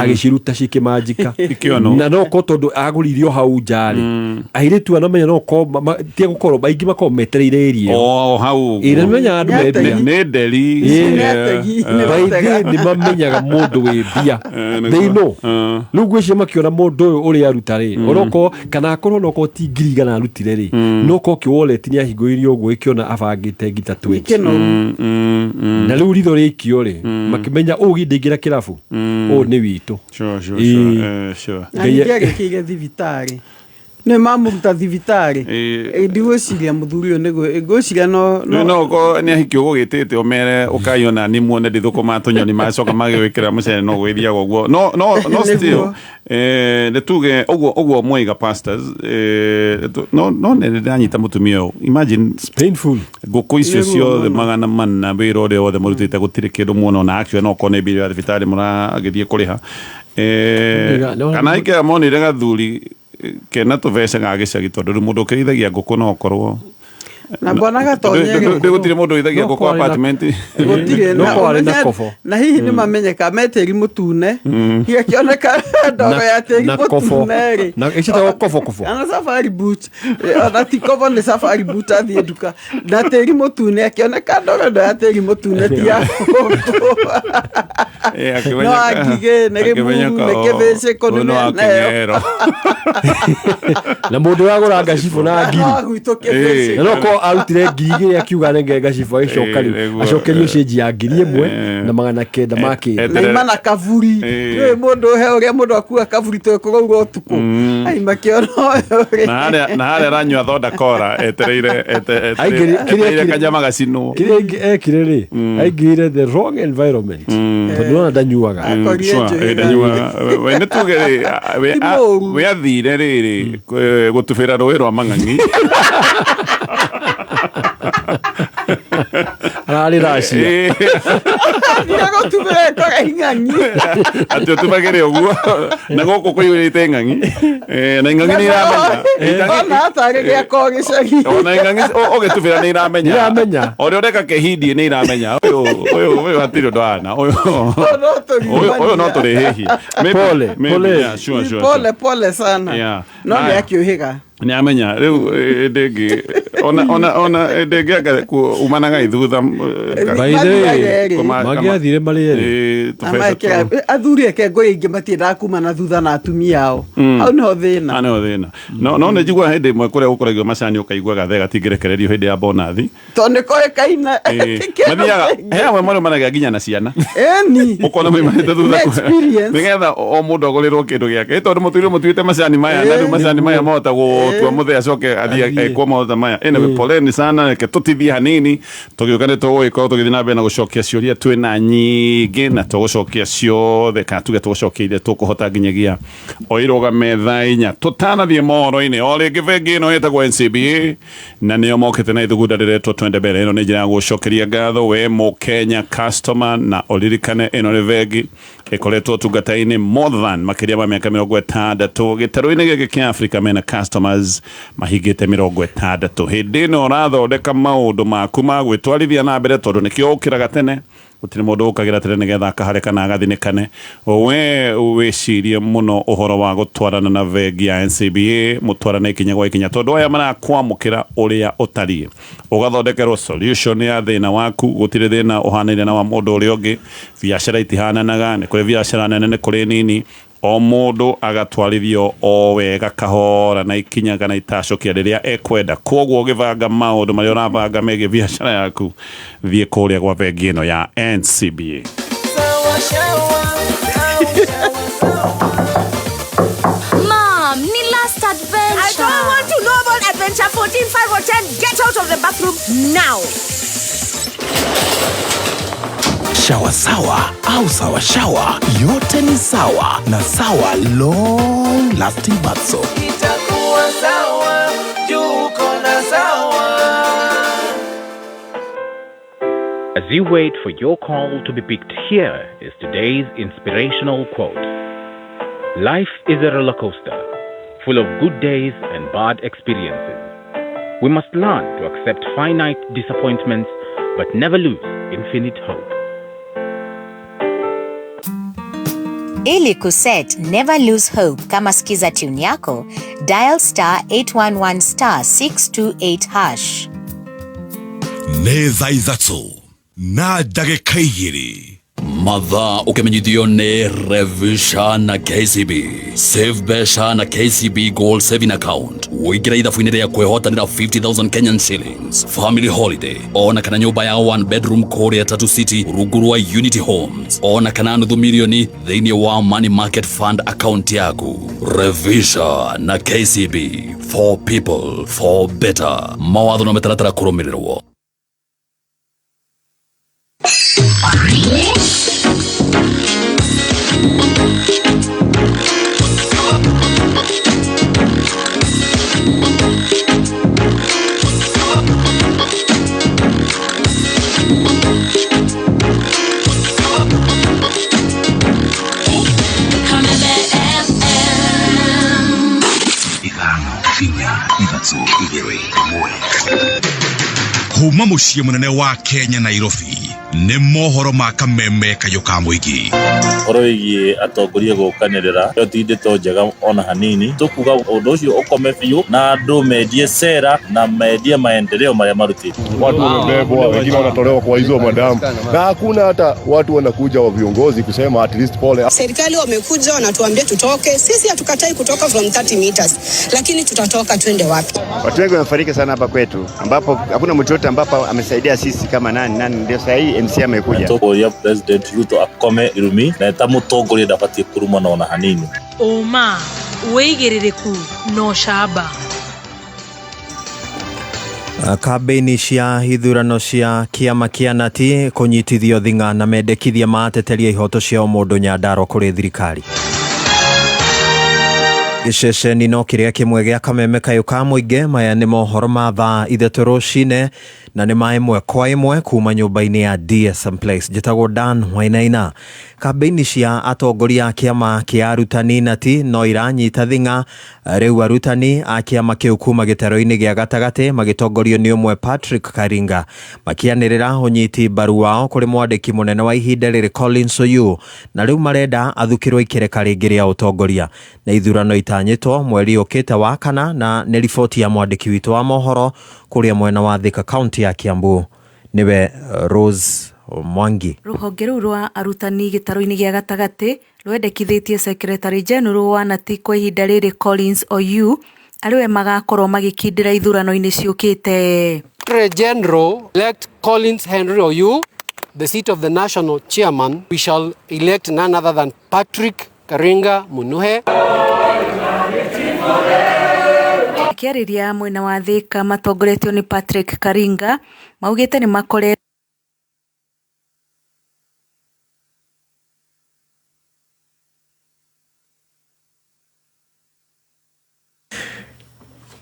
agĩciruta cikĩmanjika. Ikĩonwo. Na no korwo tondũ agũrire o hau nja rĩ, airĩtu aya nomenya no korwo tia gũkorwo aingĩ makorwo metereire ĩria ĩyo. O hau. Ĩ, na nĩmenyaga andũ me mbia. Nĩ nderi. Ĩ. By the nĩ mamenyaga mũndũ wĩ mbia. They know. Rĩu ngwĩciria makĩona mũndũ ũyũ ũrĩa aruta rĩ, onokorwo kana akorwo nokorwo ti 100,000 arutire rĩ, no korwo kĩ wallet nĩ ahingũrire ũguo ĩkĩona abangĩte ngita 20. Na rĩu ritho rĩikio rĩ, makĩmenya ũũ gindĩingĩra kĩrabu, ũũ nĩ witũ. Sure, sure, Ĩ. sure. Sure. Na ningĩ agĩkĩire thibitarĩ, nĩ mamũruta thibitarĩ. Ndigwĩciria mũthuri ũyũ nĩguo ngwĩciria no no no ko nĩ ahiki ũgũgĩtĩte ũmere ũkai ona ni muone ndithũkũma tũnyoni macoka magĩwĩkĩra mũcere no gwĩthiaga ũguo no still. Nĩguo. Nĩ tuge ũguo ũguo mwaiga pastors, no no nĩ ndanyita mũtumia ũyũ, imagine. Painful. Ngũkũ icio Nĩguo ciothe mũno. 400, wĩra ũrĩa wothe mũrutĩte gũtirĩ kĩndũ muona, ona actually no korwo nĩ mbirũ ya thibitarĩ mũragĩthiĩ kũrĩha. Kana ikea monire gathuri kena tũbeca ga gĩcagi, tondũ rĩu mũndũ ũkĩrĩithagia ngũkũ no ũkorwo Na mbona gatonye. Gũtirĩ mũndũ ũrĩithagia No ngũkũ kwarĩ na- apartment. Gũtirĩ. No Na kwarĩ na kobo. Na hihi nĩ mamenyeka me tĩri mũtune, gĩakĩoneka ndogo ya tĩri Na kobo. mũtune rĩ. Na ĩcitagwo kobo kobo. Ana safari boot. Ona ti kobo, nĩ safari boot, athiĩ nduka na tĩri mũtune, akĩoneka ndogo ĩno ya tĩri mũtune ti ya ngũkũ. No angigĩ nĩ gĩmuru nĩ kĩbĩcĩkũ nĩ Ũyũ nĩ wa mĩena ĩyo. kĩng'ero. Na mũndũ ũragũra ngacibũ na ngiri No agwitũ kĩbĩcĩkũ. Na no korwo arutire 2,000 akiuga nenge ngacibũ, agĩcoka rĩu Nĩguo. acokerio cĩnji ya 1900 ma kĩndũ. Na ima na kaburi. Nĩ mũndũ he ũrĩa mũndũ akua kaburi twekũraura ũtukũ ai makĩona ũyũ rĩ. Na harĩa aranyua thonda kora etereire Aingĩri- kĩrĩa etereire kanyama gacinwo. Kĩrĩa ekire rĩ, aingĩrire the wrong environment, tondũ nona ndanyuaga. Akorire Sure, njũĩ. ndanyuaga. We nĩ tuge rĩ, Ti mũũru. we athire rĩrĩ gũtubĩra rũĩ rwa mang'ang'i. Ararĩ racia. Athire gũtubĩra ĩkora ing'ang'i. Atĩ ũtubagĩre ũguo na gũkũ kũiyũrĩte ng'ang'i. Na ing'ang'i nĩ iramenya. Ona atarĩ gĩako gĩcagi. Ona ing'ang'i ũgĩtubĩra nĩ iramenya. Iramenya. Ũrĩa ũreka kĩhindie nĩ iramenya ũyũ ũyũ ũyũ hatirĩ ũndũ ahana ũyũ. No Ũyũ no tũrĩhĩhie. Pole, pole. Yeah, sure, sure, Pole sure. pole sana. No Haya. nĩ akĩũhĩga. Nĩ amenya rĩu ĩndĩ ĩngĩ ona ĩndĩ ĩngĩ anga umanaga ithutha. By the way, Mathiaga erĩ. mangĩathire marĩ erĩ. Na mekĩra- athuri eke ngũrĩ ingĩ matiendaga kuma na thutha na atumia ao, hau nĩho thĩna. Nĩho thĩna. No nĩ njiguaga hĩndĩ ĩmwe kũrĩa gũkũragio macani ũkaigua gathe gatingĩrekererio hĩndĩ ya bonathi. Tondũ nĩ koĩkaine. Mathiaga he amwe marũmanagia nginya na ciana. Ĩni. Ũkona maimanĩte thutha Nĩ experience. nĩgetha o mũndũ agũrĩrwo kĩndũ gĩake. Ĩ tondũ mũtũire mũtuĩte macani maya, na rĩu macani maya mahota gũtua mũthee acoke athiĩ ekwo mahota maya. Anyway, poleni sana, reke tũtithie hanini, tũgĩũka nĩ tũgũgĩkorwo tũgĩthiĩ na mbere na gũcokia ciũria twĩna nyingĩ, na tũgũcokia ciothe kana tuge tũgũcokia iria tũkũhota nginyagia o irũgame thaa 4. Tũtanathiĩ mohoro-inĩ o rĩngĩ, bengi ĩno ĩtagwo NCBA na nĩo mokĩte na ithugunda rĩretwo Twende Mbere. Ĩno nĩ njĩra ya gũcokeria ngatho we mũkenya customer, na ũririkane ĩno nĩ bengi ĩkoretwo ũtungata-inĩ more than makĩria ma mĩaka 60 gĩtarũ-inĩ gĩkĩ kĩa Africa. Mena customers mahingĩte 60. Hĩndĩ ĩno ũrathondeka maũndũ maku ma gwĩtwarithia na mbere, tondũ nĩkĩo ũkĩraga tene, gũtirĩ mũndũ ũkagĩra tene nĩgetha akahare kana agathinĩkane. We wĩcirie mũno ũhoro wa gũtwarana na bengi ya NCBA, mũtwarane ikinya gwa ikinya, tondũ aya marakwamũkĩra ũrĩa ũtariĩ, ũgathondekerwo solution ya thĩna waku. Gũtirĩ thĩna ũhanaine na wa mũndũ ũrĩa ũngĩ, biacara itihananaga, nĩ kũrĩ biacara nene, nĩ kũrĩ nini. O mũndũ agatwarithio o wega kahora na ikinya kana itacũkia rĩrĩa ekwenda. Kwoguo ũgĩbanga maũndũ marĩa ũrabanga megiĩ biacara yaku, thiĩ kũrĩa gwa bengi ĩno ya NCBA. Mom, ni last adventure. I don't want to know about adventure 14, 5 or 10. Get out of the bathroom now. Shawa sawa au sawa shawa, yote ni sawa na Sawa Long Lasting Bath Soap. Itakuwa sawa, juu uko na sawa. As you wait for your call to be picked, here is today's inspirational quote. Life is a roller coaster, full of good days and bad experiences. We must learn to accept finite disappointments, but never lose infinite hope. Ili kuset Never Lose Hope kama skiza tune yako, dial star 811 star 628 hash. Nĩ thaa 3 na ndagĩka 2. Mathaa ũkĩmenyithio nĩ Revisha na KCB. Save mbeca na KCB Gold Saving Account. Ũingĩre ithabu-inĩ rĩa kwĩhotanĩra 50,000 Kenyan shillings, family holiday, ona kana nyũmba ya one bedroom kũrĩa Tatu City rungu rwa Unity Homes, ona kana nuthu milioni thĩinĩ wa Money Market Fund account yaku. Revisha na KCB, for people for better. Mawatho na mĩtaratara kũrũmĩrĩrwo. 5 4 3 2 1. Kuma mũciĩ mũnene wa Kenya Nairobi, nĩ mohoro ma kameme kayũ ka mũingĩ. Ũhoro wĩgiĩ atongoria gũkanĩrĩra ĩyo ti ndeto njega ona hanini. Tũkuga ũndũ ũcio ũkome biũ na andũ mendie sera na mendie maendeleo marĩa marutĩte. Watu wamebebwa, wengine wanatolewa kwa hizo madamu, na hakuna hata watu wanakuja wa viongozi kusema at least pole. Serikali wamekuja wanatuambia tutoke, sisi hatukatai kutoka from 30 meters, lakini tutatoka twende wapi? Watu wengi wamefariki sana hapa kwetu, ambapo hakuna mtu yote ambapo amesaidia sisi kama nani nani, ndio sasa hii MC amekuja. Tũkũria President Ruto akome irumi na eta mũtongoria ndabatiĩ kũrumana ona hanini. Ũma, wĩigĩrĩrĩku na ũcamba. Kambĩini cia ithurano cia kĩama kĩa Nati kũnyitithio thing'a na mendekithia ma ateteria ihoto cia ũmũndũ Nyandarua kũrĩ thirikari. Gĩceceni no kĩrĩa kĩmwe gĩa kameme kayũ ka mũingĩ. Maya nĩ mohoro ma thaa 3 rũcinĩ na nĩ ma ĩmwe kwa ĩmwe kuma nyũmba-inĩ ya DSM Place. Njĩtagwo Dan Wainaina. Kambĩini cia atongoria a kĩama kĩa arutani Nati no iranyita thing'a. Rĩu arutani a kĩama kĩu kuma gĩtaro-inĩ gĩa gatagatĩ magĩtongorio nĩ ũmwe Patrick Karinga makĩanĩrĩra ũnyiti mbaru wao kũrĩ mwandĩki mũnene wa ihinda rĩrĩ Collins Oyu, na rĩu marenda athukĩrwo ikereka rĩngĩ rĩa ũtongoria na ithurano itanyĩtwo mweri ũkĩte wa kana. Na nĩ riboti ya mwandĩki witũ wa mohoro kũrĩa mwena wa Thika kaunti ya Kiambu, nĩwe Rose Mwangi. Rũhonge rũu rwa arutani gĩtaro-inĩ gĩa gatagatĩ rwendekithĩtie Secretary General wa Nati kwa ihinda rĩrĩ Collins Oyu arĩwe magakorwo magĩkindĩra ithurano-inĩ ciũkĩte. Secretary General elect Collins Henry Oyu, the seat of the national chairman. We shall elect none other than Patrick Karinga Munuhe. Akĩarĩria mwena wa Thika matongoretio nĩ Patrick Karinga maugĩte nĩ makore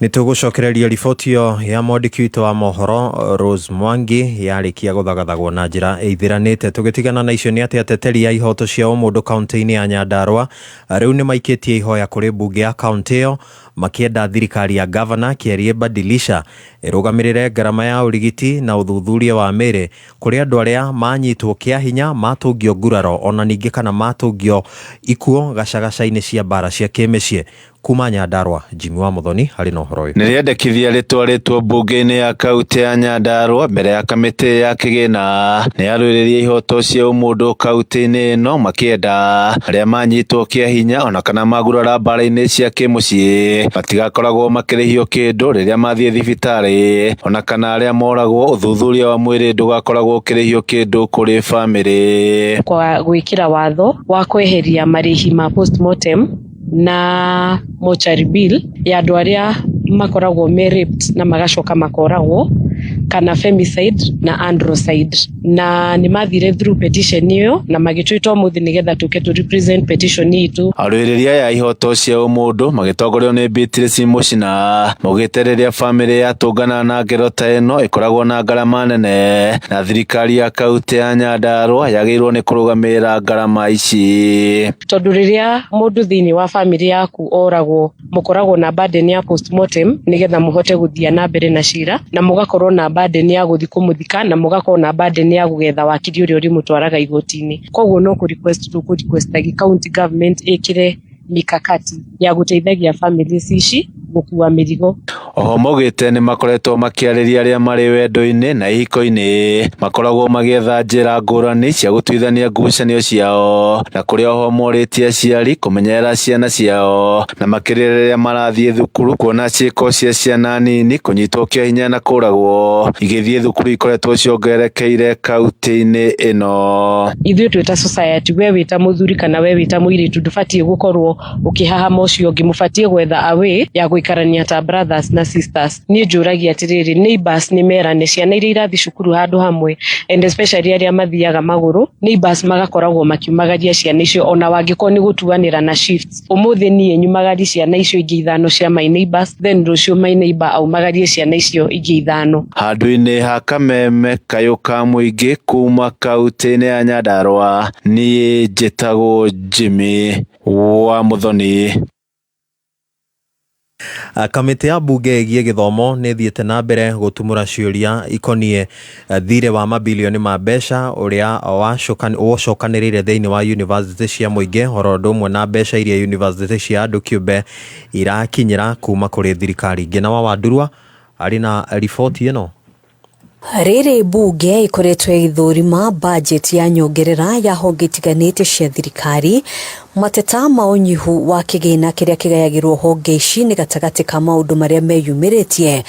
Nĩ tũgũcokereria riboti ĩyo ya mwandĩki witũ wa mohoro Rose Mwangi yarĩkia gũthagathagwo na njĩra ĩithĩranĩte. Tũgĩtigana na icio nĩ atĩ ateteri a ihoto cia ũmũndũ kaunti-inĩ ya Nyandarua rĩu nĩ maikĩtie ihoya kũrĩ mbunge ya kaunti ĩyo makĩenda thirikari ya gavana Kĩarie Badilisha ĩrũgamĩrĩre ngarama ya ũrigiti na ũthuthuria wa mĩĩrĩ kũrĩ andũ arĩa manyitwo kĩa hinya, matũngio nguraro ona ningĩ kana matũngio ikuo gacagaca-inĩ cia mbara cia kĩmĩciĩ. Kuma Nyandarua, Jimmy wa Muthoni arĩ na ũhoro ũyũ. Nĩ rĩendekithia rĩtwarĩtwo mbunge-inĩ ya kaunti ya Nyandarua mbere ya kamĩtĩ ya kĩgĩna nĩ arũĩrĩria ihoto cia ũmũndũ kaunti-inĩ ĩno makĩenda arĩa manyitwo kĩa hinya ona kana magurara mbara-inĩ cia kĩmũciĩ matigakoragwo makĩrĩhio kĩndũ rĩrĩa mathiĩ thibitarĩ ona kana arĩa moragwo ũthuthuria wa mwĩrĩ ndũgakoragwo ũkĩrĩhio kĩndũ kũrĩ bamĩrĩ. Kwa gwĩkĩra watho wa kweheria marĩhi ma postmortem na mortuary bill ya andũ arĩa makoragwo me raped na magacoka makoragwo kana femicide na androcide, na nĩ mathire through petition ĩyo na magĩtwĩta ũmũthĩ nĩgetha tũke tũ represent petition itũ. Arũĩrĩri aya a ihoto cia ũmũndũ magĩtongorio nĩ Beatrice Mũcina maugĩte rĩrĩa bamĩrĩ yatũngana na ngero ta ĩno ĩkoragwo na ngarama nene na thirikari ya kaunti ya Nyandarua yagĩrĩirwo nĩ kũrũgamĩrĩra ngarama ici. Tondũ rĩrĩa mũndũ thĩinĩ wa bamĩrĩ yaku oragwo mũkoragwo na burden ya postmortem nĩgetha mũhote gũthiĩ na mbere na cira, na mũgakorwo na burden ya gũthiĩ kũmũthika, na mũgakorwo na burden ya gũgetha wakiri ũrĩa ũrĩmũtwaraga igoti-inĩ. Koguo no kũ request tũkũ request county government ĩkĩre mikakati ya gũteithagia families ici gũkua mĩrigo. Oho maugĩte nĩ makoretwo makĩarĩria arĩa marĩ wendo-inĩ na ihiko-inĩ makoragwo magĩetha njĩra ngũrani cia gũtuithania ngucanio ciao, na kũrĩa oho morĩtie aciari kũmenyerera ciana ciao na makĩria rĩrĩa marathiĩ thukuru kuona ciĩko cia ciana nini kũnyitwo kĩa hinya na kũragwo igĩthiĩ thukuru ikoretwo ciongererekeire kaunti-inĩ ĩno. Ithuĩ twĩ ta society, we wĩ ta mũthuri kana we wĩ ta mũirĩtu ndũbatiĩ gũkorwo ũkĩhahama ũcio ũngĩ, mũbatiĩ gwetha a way ya gũikarania ta brothers na sisters. Niĩ njũragia atĩrĩrĩ, neighbors nĩ merane, ciana iria irathiĩ cukuru handũ hamwe and especially arĩa mathiaga magũrũ, neighbors magakoragwo makiumagaria ciana icio ona wangĩkorwo nĩ gũtuanĩra na shifts. Ũmũthĩ niĩ nyumagarie ciana icio ingĩ ithano cia my neighbors, then rũciũ my neighbor aumagarie ciana icio ingĩ ithano. Handũ-inĩ ha Kameme kayũ ka mũingĩ kuma kaunti-inĩ ya Nyandarua, niĩ njĩtagwo Jimmy wa Muthoni. Kamĩtĩ ya mbunge ĩgiĩ gĩthomo nĩ ĩthiĩte na mbere gũtumũra ciũria ikoniĩ thirĩ wa mabilioni ma mbeca ũrĩa wocokanĩrĩire thĩinĩ wa university cia mũingĩ oro ũndũ ũmwe na mbeca iria university cia andũ kĩũmbe irakinyĩra kuma kũrĩ thirikari. Ngĩna wa Wandurwa arĩ na riboti ĩno. Rĩrĩ mbunge ĩkoretwo ĩgĩthũrima budget ya nyongerera ya honge itiganĩte cia thirikari, mateta ma ũnyihu wa kĩgĩna kĩrĩa kĩgayagĩrwo honge ici nĩ gatagatĩ ka maũndũ marĩa meyumĩrĩtie.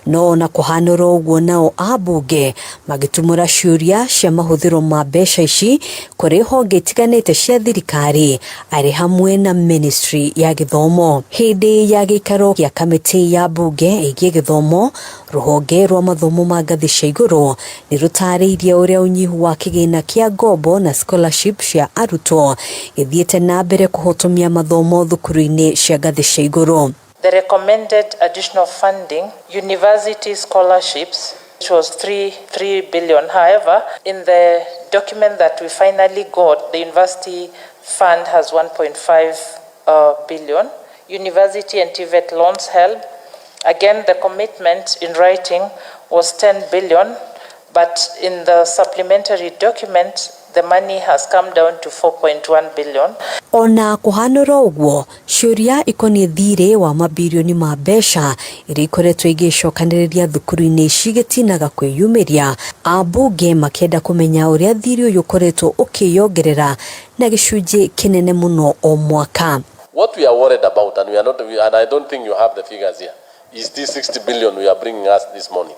No ona kũhana oro ũguo, nao ambunge magĩtumũra ciũria cia mahũthĩro ma mbeca ici kũrĩ honge itiganĩte cia thirikari arĩ hamwe na ministry ya gĩthomo. Hĩndĩ ya gĩikaro gĩa kamĩtĩ ya mbunge ĩgiĩ gĩthomo, rũhonge rwa mathomo ma ngathĩ cia igũrũ nĩ rũtarĩirie ũrĩa ũnyihu wa kĩgĩna kĩa ngombo na scholarship cia arutwo gĩthiĩte na mbere kũhotomia mathomo thukuru-inĩ cia ngathĩ cia igũrũ. The recommended additional funding, university scholarships, which was 3 billion. However, in the document that we finally got, the university fund has 1.5 billion. University and TVET loans help. Again, the commitment in writing was 10 billion, but in the supplementary document, the money has come down to 4.1 billion. Ona kuhanora ũguo, ciũria ikoniĩ thirĩ wa mabirioni ma mbeca iria ikoretwo igĩcokanĩrĩria thukuru-inĩ ici gĩtinaga kwĩyumĩria, ambunge makĩenda kũmenya ũrĩa thirĩ ũyũ ũkoretwo ũkĩyongerera na gĩcunjĩ kĩnene mũno o mwaka. What we are worried about, and we are not, and I don't think you have the figures here, is this 60 billion we are bringing us this morning.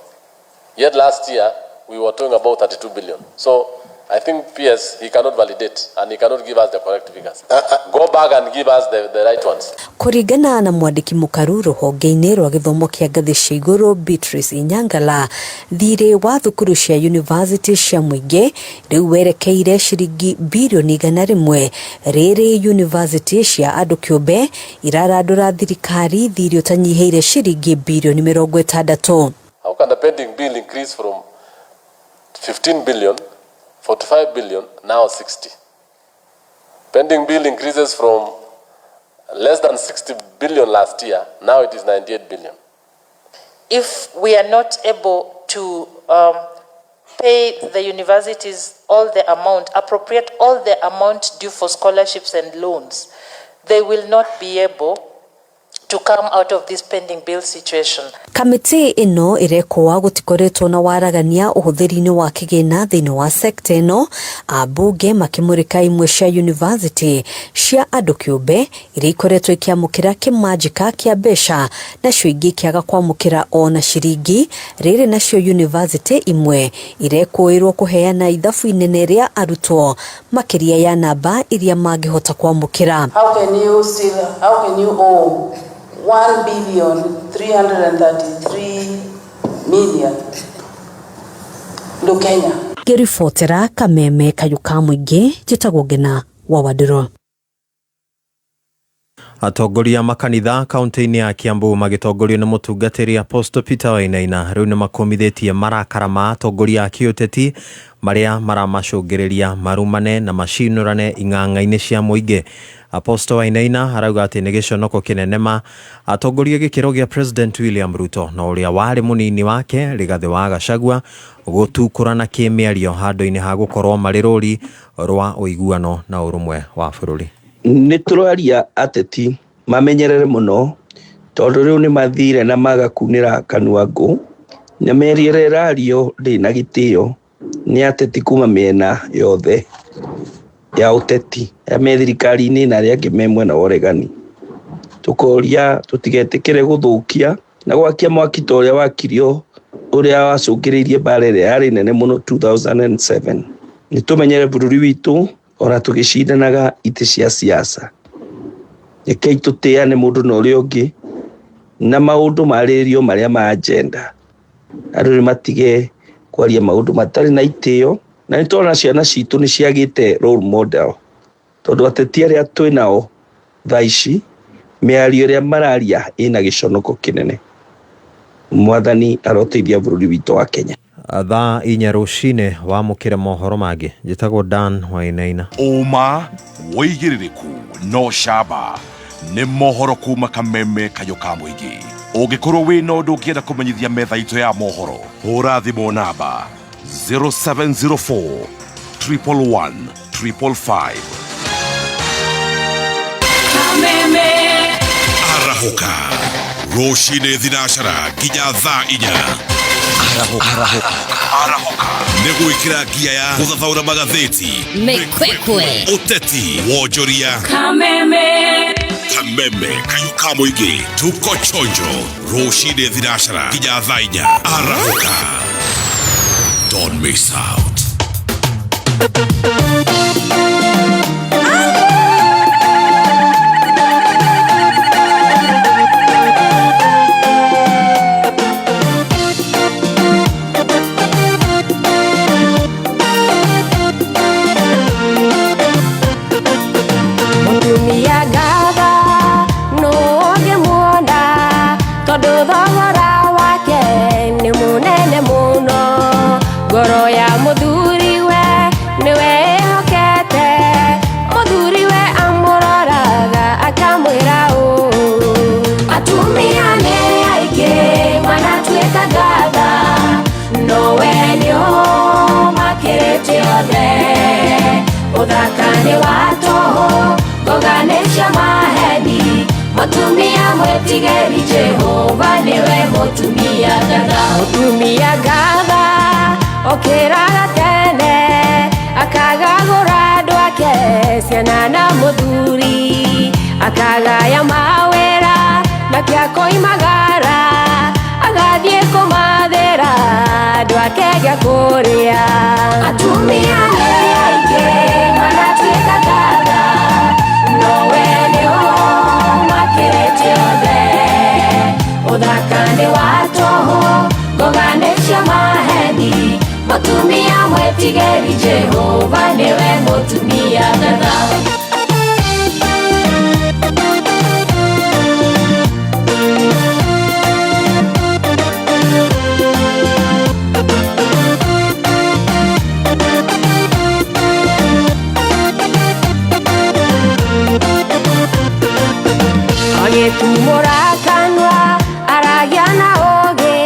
Yet last year, we were talking about 32 billion. So I think PS, he cannot validate and he cannot give us the correct figures. Go back and give us the right ones. Kũringana na mwandĩki mũkaru rũhonge-inĩ rwa gĩthomo kĩa ngathĩ cia igũrũ Beatrice Inyangala, thirĩ wa thukuru cia university cia mũingĩ rĩu werekeire ciringi birioni 100, rĩrĩ university cia andũ kĩũmbe irarandũra thirikari thirĩ ũtanyihĩire ciringi birioni 60. How can the pending bill increase from 15 billion, 45 billion, now 60? Pending bill increases from less than 60 billion last year, now it is 98 billion. If we are not able to pay the universities all the amount, appropriate all the amount due for scholarships and loans, they will not be able to come out of this pending bill situation. Kamĩtĩ ĩno ĩrekwo gũtikoretwo na waragania ũhũthĩri-inĩ wa kĩgĩna thĩinĩ wa sekta ĩno, ambunge makĩmũrĩka imwe cia yunivasĩtĩ cia andũ kĩũmbe iria ikoretwo ikĩamũkĩra kĩmanjĩka kĩa mbeca nacio ingĩ ikĩaga kwamũkĩra ona ciringi. Rĩrĩ nacio yunivasĩtĩ imwe irekũĩrwo kũheana ithabu inene rĩa arutwo makĩria ya namba iria mangĩhota kwamũkĩra. How can you still, how can you owe 1 billion 333 million Kenya? Ngĩribotera Kameme Kayũ ka Mũingĩ, njĩtagwo Ngena wa Wandirũ. Atongoria makanitha kaunti-inĩ ya Kiambu magĩtongorio nĩ mũtungatĩri Apostle Peter Wainaina rĩu nĩmakomithĩtie marakara ma atongoria a kĩũteti marĩa maramacũngĩrĩria marumane na macinũrane ing'ang'a-inĩ cia mũingĩ. Apostle Wainaina arauga atĩ nĩ gĩconoko kĩnene ma atongoria gĩkĩro gĩa President William Ruto na ũrĩa warĩ mũnini wake Rigathĩ wa Gachagua gũtukũrana kĩmĩario handũ-inĩ ha gũkorwo marĩ rũri rwa ũiguano na ũrũmwe wa bũrũri. Nĩ tũraria ateti mamenyerere mũno tondũ rĩu nĩ mathire na magakunĩra kanua ngũ na mĩario ĩrario ndĩrĩ na gĩtĩo nĩ ateti kuma mĩena yothe ya ũteti, arĩa me thirikari-inĩ na arĩa angĩ me mwena wa ũregani. Tũkoria tũtigetĩkĩre gũthũkia na gwakia mwaki ta ũrĩa wakirio ũrĩa wacũngĩrĩirie mbara ĩrĩa yarĩ nene mũno 2007. Nĩ tũmenyere bũrũri witũ ona tũgĩcindanaga itĩ cia siasa. Rekei tũtĩane mũndũ na ũrĩa ũngĩ na maũndũ marĩrĩrio marĩa ma agenda. Andũ nĩ matige kwaria maũndũ matarĩ na itĩo, na nĩ tũrona ciana citũ nĩ ciagĩte role model tondũ ateti arĩa twĩ nao thaa ici mĩario ĩrĩa mararia ĩna gĩconoko kĩnene. Mwathani aroteithia bũrũri witũ wa Kenya. Thaa 4 rũcinĩ wamũkĩre mohoro mangĩ. Njĩtagwo Dan Wainaina. Ũma wĩigĩrĩrĩku no camba nĩ mohoro kuma Kameme Kayũ ka Mũingĩ. Ũngĩkorwo wĩna ũndũ ũngĩenda kũmenyithia metha itũ ya mohoro, hũra thimũ namba 0704 111 555. Kameme. Arahũka rũcinĩ thinacara nginya thaa 4. Arahũka nĩ gwĩkĩra ngia ya gũthathaũra magathĩti, Mĩkwekwe, ũteti, wonjoria. Kameme. Kameme Kayũ ka Mũingĩ, tuko chonjo rũcinĩ thinacara nginya thaa 4. Arahũka, don't miss out. Mũtumia ngatha nũ ũngĩmuona tondũ thogora wake nĩ mũnene mũno. Ngoro ya mũthuriwe nĩwe ĩhokete, mũthuriwe amũroraga akamwĩra ũũ. Atumia nĩ aingĩ manatuĩka ngatha, nowe nĩ ũmakĩrĩte othe. Ũthaka nĩ wa tũhũ, ngoga nĩ cia maheni, mũtumia mwĩtigĩri Jehova nĩwe mũtumia ngatha. Mũtumia ngatha okĩraga tene, akagagũra andũ ake ciana na mũthuri, akagaya mawĩra nake akoimagara, agathiĩ kũmathĩra andũ ake gĩa kũrĩa. Atumia nĩ aingĩ manatuĩka ngatha, nowe nĩ ũmakĩrĩte othe. Ũthaka nĩ wa tũhũ, ngoga nĩ cia maheni, mũtumia mwĩtigĩri Jehova nĩwe mũtumia ngatha. Agĩtumũra kanua aragia na ũũgĩ,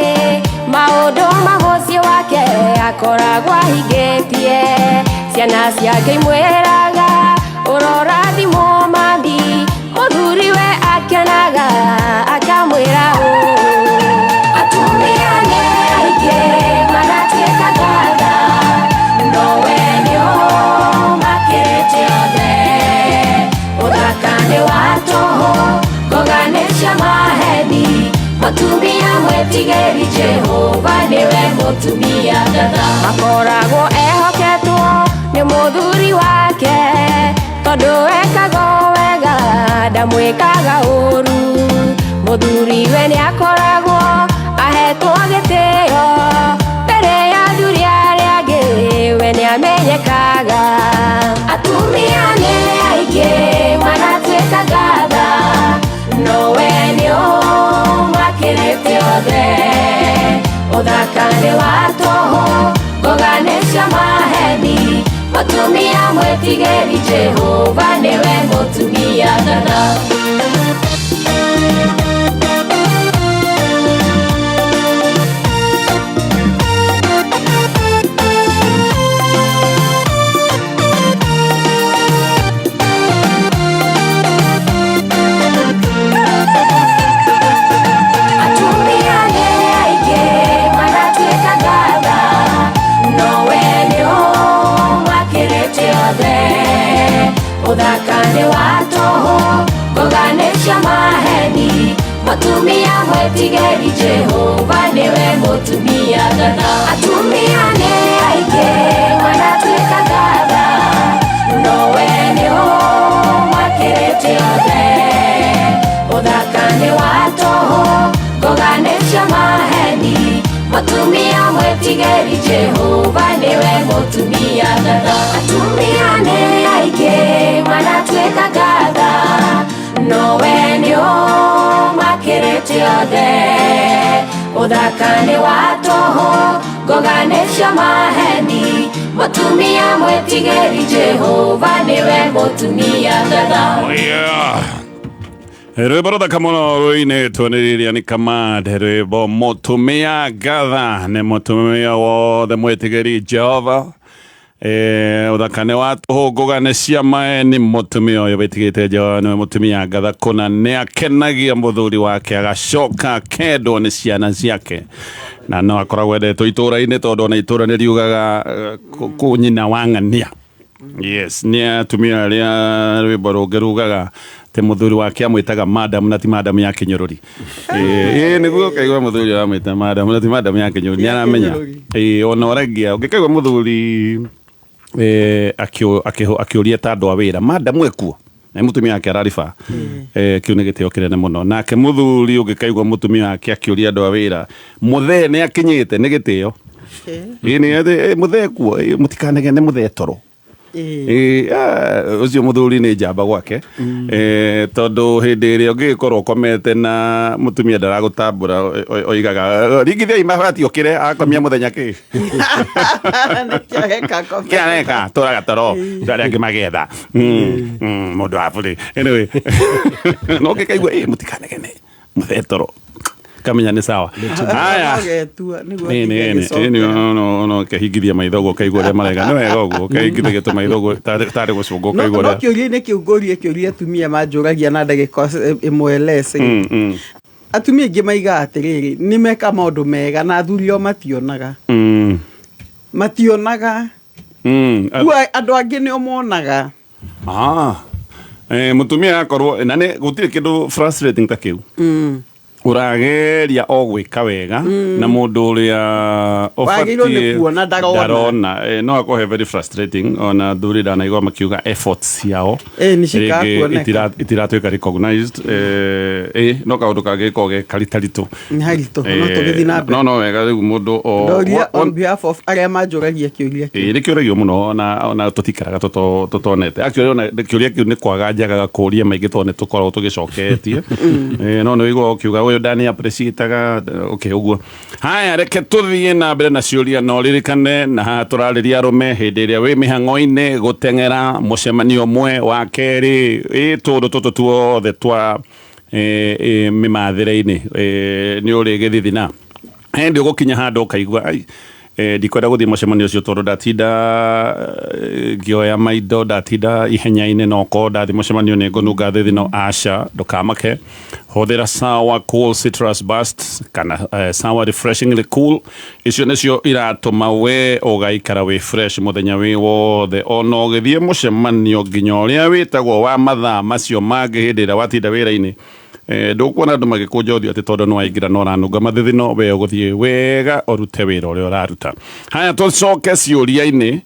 maũndũ ma mũciĩ wake akoragwo ahingĩtie. Ciana ciake imwĩraga ũrorathimwo mami, mũthuriwe akenaga mũtumia ngatha. Akoragwo ehoketwo nĩ mũthuri wake, tondũ ekaga wega ndamwĩkaga ũru. Mũthuri we nĩ akoragwo ahetwo gĩtĩo mbere ya athuri arĩa angĩ, we nĩ amenyekaga. Atumia nĩ aingĩ manatuĩka ngatha, no we nĩ ũmakĩrĩte othe. Ũthaka nĩ wa tũhũ, ngoga nĩ cia maheni, mũtumia mwĩtigĩri Jehova nĩwe mũtumia ngatha. Atumia nĩ aingĩ manatuĩka ngatha, no we nĩ ũmakĩrĩte othe. Ũthaka nĩ wa tũhũ, ngoga nĩ cia maheni, mũtumia mwĩtigĩri Jehova nĩwe mũtumia ngatha. Atumia nĩ aingĩ manatuĩka ngatha, no we nĩ ũmakĩrĩte othe. Ũthaka nĩ wa tũhũ, ngoga nĩ cia maheni, mũtumia mwĩtigĩri Jehova nĩwe mũtumia ngatha. Atumia nĩ aingĩ manatuĩka ngatha, no we nĩ ũmakĩrĩte othe. Ũthaka nĩ wa tũhũ, ngoga nĩ cia maheni, mũtumia mwĩtigĩri Jehova nĩwe mũtumia ngatha. Oh, yeah. Rwĩmbo rũthaka mũno rũinĩtwo nĩ Lilian Kamande, rwĩmbo mũtumia ngatha. Nĩ mũtumia wothe mwĩtigĩri Jehova. Ũthaka nĩ wa tũhũ, ngũga nĩ cia maeni. Mũtumia ũyũ wĩtigĩrĩte Jehova nĩwe mũtumia ngatha kũna, nĩ akenagia mũthuri wake agacoka akendwo nĩ ciana ciake, na no akoragwo endetwo itũra-inĩ tondũ ona itũra nĩ riugaga kũ nyina wa ng'ania. Yes, nĩ atumia arĩa rwĩmbo rũngĩ rugaga atĩ mũthuri wake amwĩtaga madam na ti madam ya kĩnyũrũri. Ĩĩ nĩguo ũkaigua mũthuri aramwĩta madam na ti madam ya kĩnyũrũri, nĩ aramenya. Ĩĩ ona ũragia ũngĩkaigua mũthuri akĩũria ta andũ a wĩra madam ekuo, na mũtumia wake arariba. Kĩu nĩ gĩtĩo kĩnene mũno. Nake mũthuri ũngĩkaigua mũtumia wake akĩũria andũ a wĩra mũthee nĩ akinyĩte, nĩ gĩtĩo. Ĩĩ nĩ atĩ mũthee ekuo, mũtikanegene mũthee toro. Ũcio mũthuri nĩ njamba gwake. Tondũ hĩndĩ ĩrĩa ũngĩgĩkorwo ũkomete na mũtumia ndaragũtambũra, oigaga ringithiai mabati ũkĩre, akomia mũthenya kĩ? Kĩareka, tũraga toro, andũ arĩa angĩ magetha. Mũndũ wa bũrĩ. Anyway, no ũngĩkaigua, mũtikanegene, mũthee toro. Kamenya nĩ sawa. Haya. Nĩ, nĩ, nĩ, nĩ, no, no, no, kehingithia maitho ũguo, ũkaigua ũrĩa mareka. Nĩ wega ũguo, ũkehingithia tũmaitho ũguo, tarĩ gũcũnga ũkaigua No ũrĩa. kĩũria-inĩ kĩu ngũrie kĩũria atumia manjũragia na ndagĩka ĩmwe less. Atumia aingĩ maigaga atĩrĩrĩ, nĩ meka maũndũ mega na athuri o mationaga. Mationaga. Rĩu andũ angĩ nĩo monaga. Mũtumia akorwo, na nĩ gũtirĩ kĩndũ frustrating ta kĩu. Ũrageria o gwĩka wega na mũndũ ũrĩa Wagĩrĩirwo nĩ ũbatiĩ kuona ndarona. ndarona. No akorwo very frustrating ona athuri ndanaigua makiuga efforts ciao Nĩ cikaga rĩngĩ kuoneka. itiratwĩka recognized. No kaũndũ kangĩkorwo ge karitaritũ. Nĩ haritũ, no tũgĩthiĩ na mbere. No, no wega rĩu mũndũ o Ndoria on behalf of arĩa manjũragia kĩũria kĩu. Ĩĩ, nĩ kĩũragio mũno, ona tũtikaraga tũtonete. Actually, ona kĩũria kĩu nĩ kwaga njagaga kũũria maingĩ tondũ nĩ tũkoragwo tũgĩcoketie. No nĩ ũiguaga ũkiuga ũyũ ndani appreciate-aga, okay, ũguo. Haya, reke tũthiĩ na mbere na ciũria, na ũririkane na haha tũrarĩria arũme hĩndĩ ĩrĩa wĩ mĩhang'o-inĩ gũteng'era mũcemanio ũmwe wa kerĩ, tũndũ tũtũ tuothe twa mĩmathĩre-inĩ, nĩ ũrĩ gĩthithina. Hĩndĩ ũgũkinya handũ ũkaigua, ai, ndikwenda gũthiĩ mũcemanio ũcio tondũ ndatinda ngĩoya maindo, ndatinda ihenya-inĩ, na okorwo ndathiĩ mũcemanio nĩ ngũnunga thithino. Aca, ndũkamake. Hũthĩra Sawa Cool Citrus Burst kana Sawa Refreshingly Cool. Icio nĩcio iratũma we ũgaikara wĩ fresh mũthenya wĩ wothe, ona ũgĩthiĩ mũcemanio nginya ũrĩa wĩtagwo wa mathaa macio mangĩ hĩndĩ ĩrĩa watinda wĩra-inĩ. Ndũkuona andũ magĩkũnja ũthiũ atĩ tondũ nĩ waingĩra na ũranunga mathithino, we ũgũthiĩ wega ũrute wĩra ũrĩa ũraruta. Haya, tũcoke ciũria-inĩ,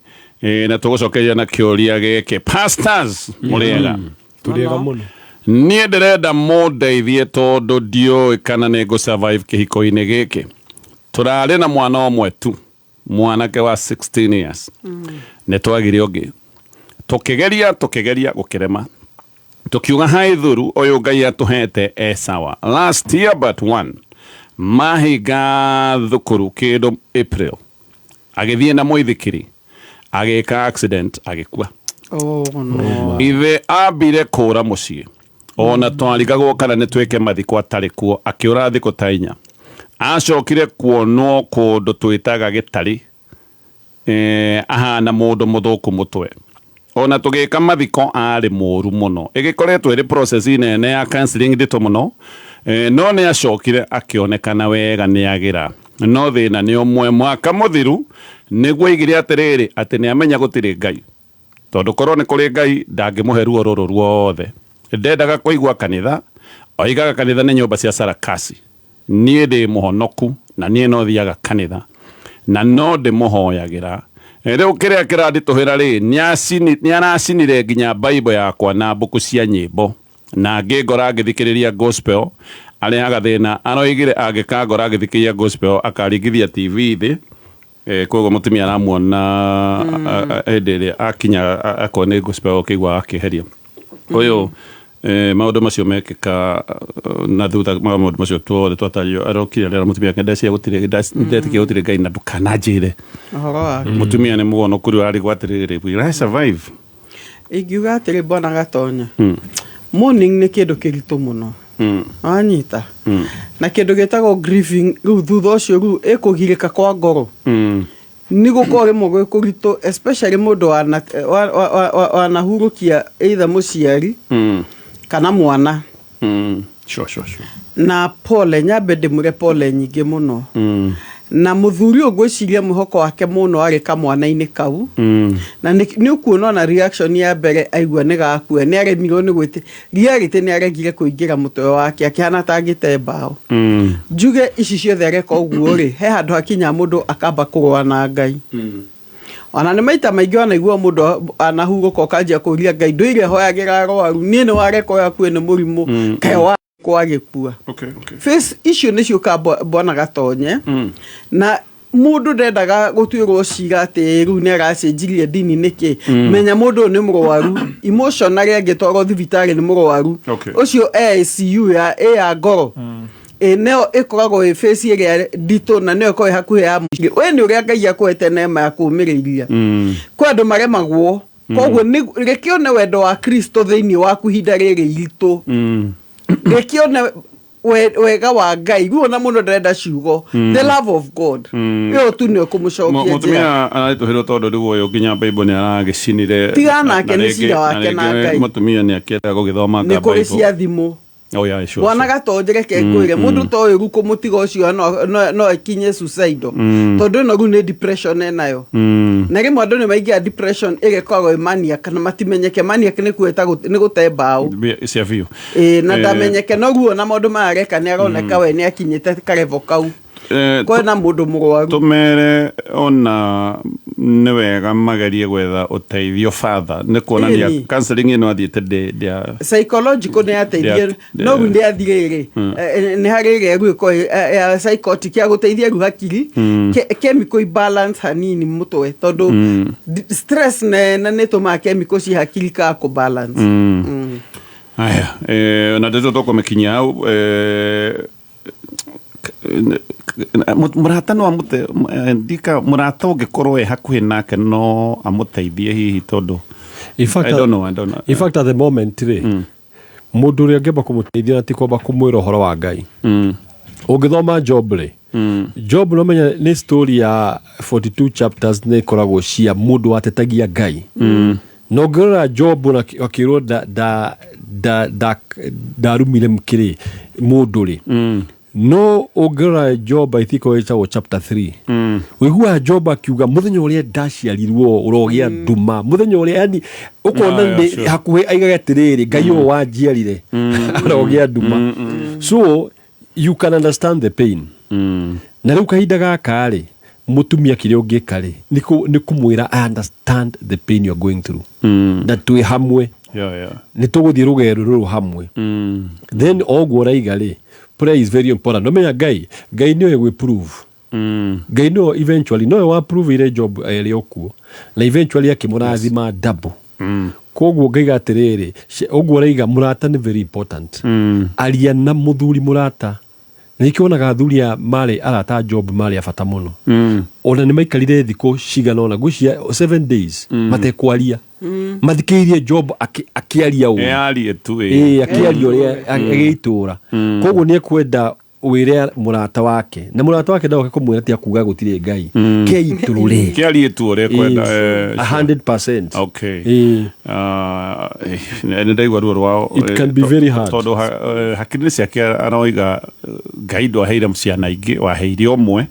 na tũgũcokeria na kĩũria gĩkĩ. Pastors, mũrĩega? Tũrĩega mũno. Niĩ ndĩrenda mũndeithie tondũ ndiũĩ kana nĩ ngũ survive kĩhiko-inĩ gĩkĩ. Tũrarĩ na mwana ũmwe tu, mwanake wa 16 years. Nĩ twagire ũngĩ, tũkĩgeria tũkĩgeria gũkĩrema, tũkiuga hai thuru ũyũ Ngai atũhete e sawa. Last year but one, mahinga thukuru kĩndũ April, agĩthiĩ na mũithikiri, agĩka accident, agĩkua. Oh, no. Ithe ambire kũra mũciĩ, ona twarigagwo kana nĩ twĩke mathiko atarĩ kuo. Akĩũra thikũ ta 4, acokire kuonwo kũndũ twĩtaga gĩtari, ahana mũndũ mũthũku mũtwe. Ona tũgĩka mathiko arĩ mũru mũno. Ĩgĩkoretwo ĩrĩ process nene ya counseling nditũ mũno, no nĩ acokire akĩonekana wega nĩ agĩra. No thĩna nĩ ũmwe, mwaka mũthiru nĩguo aigire atĩrĩrĩ, atĩ nĩ amenya gũtirĩ Ngai, tondũ korwo nĩ kũrĩ Ngai ndangĩmũhe ruo rũrũ ruothe. Ndendaga kũigua kanitha, oigaga kanitha nĩ nyũmba cia sarakasi. Niĩ ndĩ mũhonoku na niĩ no thiaga kanitha na no ndĩmũhoyagĩra. Rĩu kĩrĩa kĩranditũhĩra rĩ, nĩ aracinire nginya Bible yakwa na mbuku cia nyĩmbo, na ngĩngora ngĩthikĩrĩria gospel arehaga thĩna. Aroigire angĩkangora ngĩthikĩrĩria gospel akaringithia TV thĩ. Koguo mũtumia aramuona hĩndĩ ĩrĩa akinya akorwo nĩ gospel ũkĩigua akĩheria ũyũ. Maũndũ macio mekĩka na thutha wa maũndũ macio tuothe twatario, arokire rĩrĩa mũtumia ake ndeciria gũtirĩ, ndetĩkia gũtirĩ Ngai na ndũkananjĩre ũhoro wake. Mũtumia nĩ mũgonoku rĩu, ararigwo atĩrĩrĩ, will I survive? Ingiuga atĩrĩ, bwana Gatonya, mourning nĩ kĩndũ kĩritũ mũno. Wanyita? Na kĩndũ gĩtagwo grieving rĩu thutha ũcio rĩu ĩkũgirĩka kwa ngoro, nĩ gũkorwo rĩmwe gwĩ kũritũ, especially mũndũ wanahurũkia either mũciari kana mwana. Sure, sure, sure. Na pole, nyambe ndĩmwĩre pole nyingĩ mũno. Na mũthuri ũyũ ngwĩciria mwĩhoko wake mũno arĩ kamwana-inĩ kau. Na nĩ ũkuona ona reaction ya mbere aigua nĩ gakua, nĩ aremirwo nĩ gwĩtĩ reality, nĩ aregire kũingĩra mũtwe wake, akĩhana ta angĩte mbaũ. Njuge ici ciothe areka ũguo rĩ, he handũ hakinya mũndũ akamba kũrũa na Ngai. Ona nĩ maita maingĩ wanaigua mũndũ anahurũka, ũkanjia kũria Ngai, ndũire hoyagĩra arwaru, niĩ nĩ wareka ũyũ akue nĩ mũrimũ? Kaĩ wa kwagĩkua? Face icio nĩ ciũkaga, bwana Gatonye. Na mũndũ ndendaga gũtuĩrwo cira atĩ rĩu nĩ aracenjirie ndini nĩkĩ. Menya mũndũ ũyũ nĩ mũrwaru emotionally, angĩtwarwo thibitarĩ nĩ mũrwaru. Ũcio e ICU ya ĩ ya ngoro, ĩ nĩyo ĩkoragwo ĩ face ĩrĩa nditũ, na nĩyo ĩkoragwo ĩ hakuhĩ ya mũciĩ. We nĩ ũrĩa Ngai akũhete neema ya kũũmĩrĩria. Kwĩ andũ maremagwo. Koguo reke one wendo wa Kristo thĩinĩ waku ihinda rĩrĩ iritũ. Reke one wega wa Ngai. Rĩu ona mũndũ ndarenda ciugo, the love of God, ĩyo tu nĩyo kũmũcokia njĩra. Mũtumia araritũhĩrwo tondũ rĩu ũyũ nginya Bible nĩ aragĩcinire. Tigana nake, nĩ cira wake na rĩngĩ Ngai. Mũtumia nĩ akĩendaga gũgĩthoma Nĩ kũrĩ Bible. cia thimũ. Oh, yeah, sure, Bwana sure. Gatonje, reke ngwĩre, mũndũ ta ũyũ rĩu kũmũtiga ũcio no ekinye suicidal, tondũ ĩno rĩu nĩ depression enayo. Na rĩmwe andũ nĩ maingĩra depression ĩrĩa ĩkoragwo ĩ maniac na matimenyeke. Maniac nĩ kuĩta nĩ gũte mbaũ. Cia biũ. Ĩĩ, na ndamenyeke, no ruo na maũndũ maya areka nĩ aroneka we nĩ akinyĩte karevo kau. Kwĩna mũndũ mũrwaru. Tũmere ona nĩ wega magerie gwetha ũteithio father, nĩ kuonania Ĩni. counseling ĩno athiĩte ndĩa Psychological nĩ yateithie, no rĩu nĩ athirĩrĩ. Nĩ harĩ ĩrĩa rĩu ĩkoragwo ya psychotic ya gũteithia rĩu hakiri, chemical imbalance hanini mũtwe, tondũ stress nene nĩ ĩtũmaga chemical ci hakiri ikaga kũ balance. Aya, na ndeto tũkũmĩkinyia hau. Mũrata no amũte, ndika mũrata ũngĩkorwo e hakuhĩ nake no amũteithie hihi, tondũ In fact, I don't know, I don't know. In fact, at the moment rĩ, mũndũ ũrĩa ũngĩamba kũmũteithia na ti kwamba kũmwĩra ũhoro wa Ngai. Ũngĩthoma Job rĩ, Job no menya nĩ story ya 42 chapters, nĩ ĩkoragwo cia mũndũ watetagia Ngai. Na ũngĩrora Job na akĩrwo ndarumire kĩrĩ mũndũ rĩ. No ũngĩrora Job, I think ĩtagwo chapter 3, ũiguaga Job akiuga, "Mũthenya ũrĩa ndaciarirwo ũrogĩa nduma, mũthenya ũrĩa," yani ũkona nĩ hakuhĩ aigaga atĩrĩrĩ, "Ngai ũyũ wanjiarire arogĩa nduma." So you can understand the pain. Na rĩu kahinda gaka rĩ, mũtumia kĩrĩa ũngĩka rĩ, nĩ kũmwĩra, "I understand the pain you are going through, na twĩ hamwe, nĩ tũgũthiĩ rũgendo rũrũ hamwe." Then oguo ũraiga rĩ, prayer is very important. Nomenya Ngai nĩwe gwĩ prove, Ngai nĩwe eventually nowe wa prove ire Job ĩrĩ okuo, na eventually akĩmũrathima double. Koguo ngaiga atĩrĩrĩ, ũguo ũraiga, mũrata nĩ very important. Aria na mũthuri mũrata. Na nĩkĩo wonaga athuri aya marĩ arata a Job marĩ a bata mũno. Ona nĩ maikarire thikũ cigana ũna, ngwĩciria 7 days, matekwaria, mathikĩrĩirie Job akĩaria ũru. Arie tu. Ĩĩ, akĩaria ũrĩa agĩitũra. Koguo nĩ ekwenda wĩre mũrata wake, na mũrata wake ndoke kũmwĩra ti akuga gũtirĩ Ngai, keitũrũre. Kĩarie tu ũrĩa kwenda. 100%. Okay. Ĩĩ. Ah, nĩ ndaigua ruo rwao. It can be very hard. Tondũ hakiri-inĩ ciake aroiga, Ngai ndwaheire ciana ingĩ, waheire ũmwe,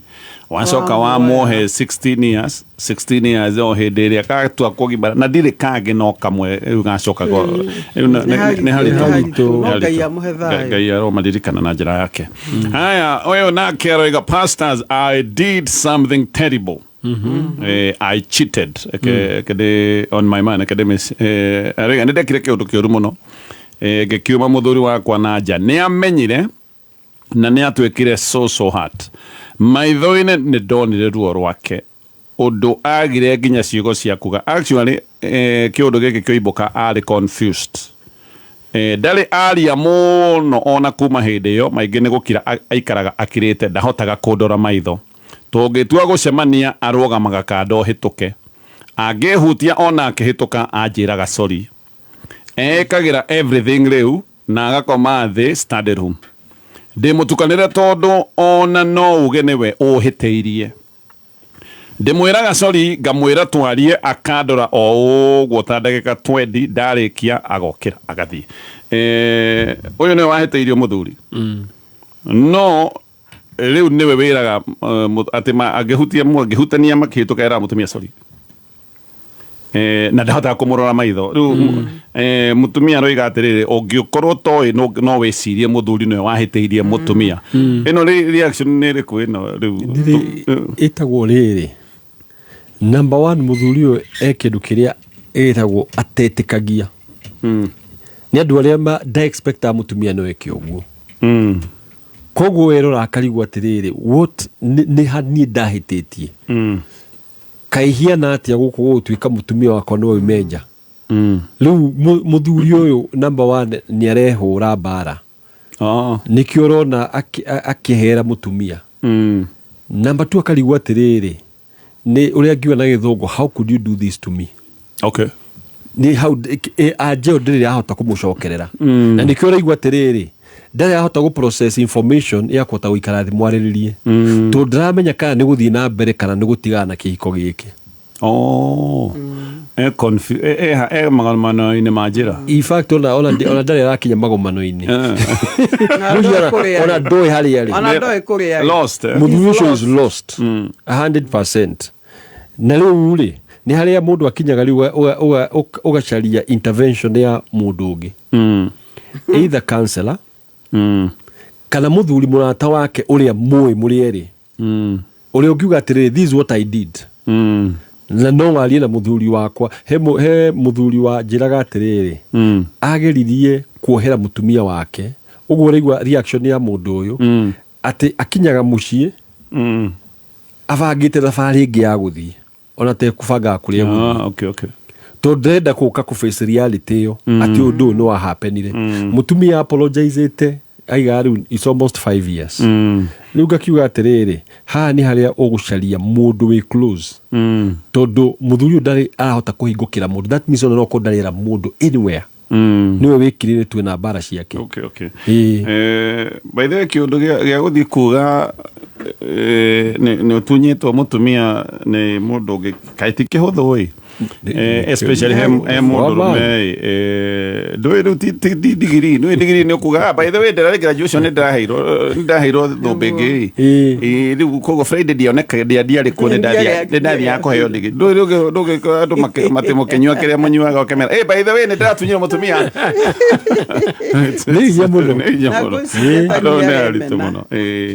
wacoka wamuohe 16 years, 16 years, o hĩndĩ ĩrĩa gatua kũgimara na ndirĩ kangĩ no kamwe rĩu gacoka rĩu nĩ haritũ. Nĩ haritũ. No Nĩ Ngai haritũ. amũhe thayũ. Ngai aromaririkana na njĩra yake. Haya, ũyũ nake aroiga, "Pastors, I did something terrible. I cheated." Eke on my man academics, aroiga, "Nĩ ndekire kĩũndũ kĩũru mũno, ngĩkiuma mũthuri wakwa na nja. Nĩ amenyire na nĩ atuĩkire so so hurt. Maitho-inĩ nĩ ndonire ruo rwake, ũndũ agire nginya ciugo cia kuga. Actually, kĩũndũ gĩkĩ kĩoimbũka arĩ confused. Ndarĩ aria mũno ona kuma hĩndĩ ĩyo. Maingĩ nĩ gũkira aikaraga akirĩte, ndahotaga kũndora maitho. Tũngĩtua gũcemania arũgamaga kando hĩtũke. Angĩhutia ona akĩhĩtũka anjĩraga sorry. Ekagĩra everything rĩu na agakoma thĩ study room. Ndĩmũtukanĩre tondũ ona no uge nĩwe ũhĩtĩirie. Ndĩmwĩraga sorry, ngamwĩra twarie, akandora o ũguo ta ndagĩka 20, ndarĩkia agokĩra agathiĩ." Ũyũ nĩwe wahĩtĩirio mũthuri, no rĩu nĩwe wĩraga atĩ angĩhutia angĩhutania makĩhĩtũka eraga mũtumia sorry, na ndahotaga kũmũrora maitho rĩu. Mũtumia aroiga atĩrĩrĩ, ũngĩkorwo toĩ no wĩcirie mũthuri nĩwe wahĩtĩirie mũtumia. Ĩno reaction nĩ ĩrĩkũ ĩno rĩu? Ĩtagwo rĩrĩ, number one, mũthuri ũyũ e kĩndũ kĩrĩa ĩtagwo atetĩkagia nĩ andũ arĩa ndaexpectaga mũtumia no eke ũguo. Koguo werora akarigwo atĩrĩrĩ, what nĩ ha niĩ ndahĩtĩtie? Kaĩ hiana atĩa gũkũ gũgũtuĩka mũtumia wakwa nĩwe ume nja rĩu? Mũthuri ũyũ, number one, nĩ arehũra mbara. Nĩkĩo ũrona akĩhera mũtumia. Number two, akarigwo atĩrĩrĩ, nĩ ũrĩa ngiuga na Gĩthũngũ, "How could you do this to me?" Nĩ hau anjeo ndĩrĩ yahota kũmũcokerera. Na nĩkĩo ũraigua atĩrĩrĩ, ndarĩ yahota gũ process information ya kũhota gũikara thĩ mwarĩrĩrie, tondũ ndaramenya kana nĩ gũthiĩ na mbere kana nĩ gũtigana na kĩhiko gĩkĩ. Oh. E magomano-inĩ ma njĩra. In fact, ona ndarĩ arakinya magomano-inĩ. Na ndoĩ kũrĩa Ona arĩ. ndoĩ harĩa arĩ. Ona ndoĩ kũrĩa arĩ. Lost, eh? Mũthuri ũcio is lost 100%. Na rĩu rĩ, nĩ harĩa mũndũ akinyaga rĩu ũgacaria intervention ya mũndũ ũngĩ, either counselor kana mũthuri mũrata wake ũrĩa mũĩ mũrĩ erĩ, ũrĩa ũngiuga atĩrĩrĩ, "This is what I did," na no warie na mũthuri wakwa. He mũthuri wa njĩraga atĩrĩrĩ, ageririe kuohera mũtumia wake ũguo ũraigua reaction ya mũndũ ũyũ, atĩ akinyaga mũciĩ abangĩte thabarĩ ĩngĩ ya gũthiĩ, ona tekũbangaga kũrĩa egũthiĩ. Ah, okay. Tondũ ndĩrenda kũka kũ face reality ĩyo atĩ ũndũ ũyũ nĩ wa happenire. Mũtumia apologizĩte aiga rĩu it's almost 5 years. Rĩu ngakiuga atĩrĩrĩ, haha nĩ harĩa ũgũcaria mũndũ wĩ close, tondũ mũthuri ũyũ ndarĩ arahota kũhingũkĩra mũndũ. That means ona no korwo ndarĩ era mũndũ anywhere, nĩwe wĩkirĩrĩtue na mbara ciake. Okay. By the way, kĩũndũ gĩa gũthiĩ kuga nĩ ũtunyĩtwo mũtumia nĩ mũndũ ũngĩ kaĩ ti kĩhũthũ ĩ. Especially he mũndũrũme ndũĩ rĩu ti ndigiri, nĩũĩ ndigiri nĩ ũkuga, "Ah, by the way, ndĩrarĩ graduation, nĩ ndaheirwo thũmbĩ ĩngĩ." Rĩu koguo Friday ndioneka, ndiarĩ kuo, nĩ ndathiaga kũheo ndigiri. Ndũĩ rĩu ndũgĩkora andũ matimũkĩnyua kĩrĩa mũnyuaga, ũkĩmera, "Eh, by the way, nĩ ndĩratunyire mũtumia." Nĩ hinya mũno. Nĩ hinya Na mũno. ngwĩciria ta Andũ nĩ nĩ aritũ aremena. mũno.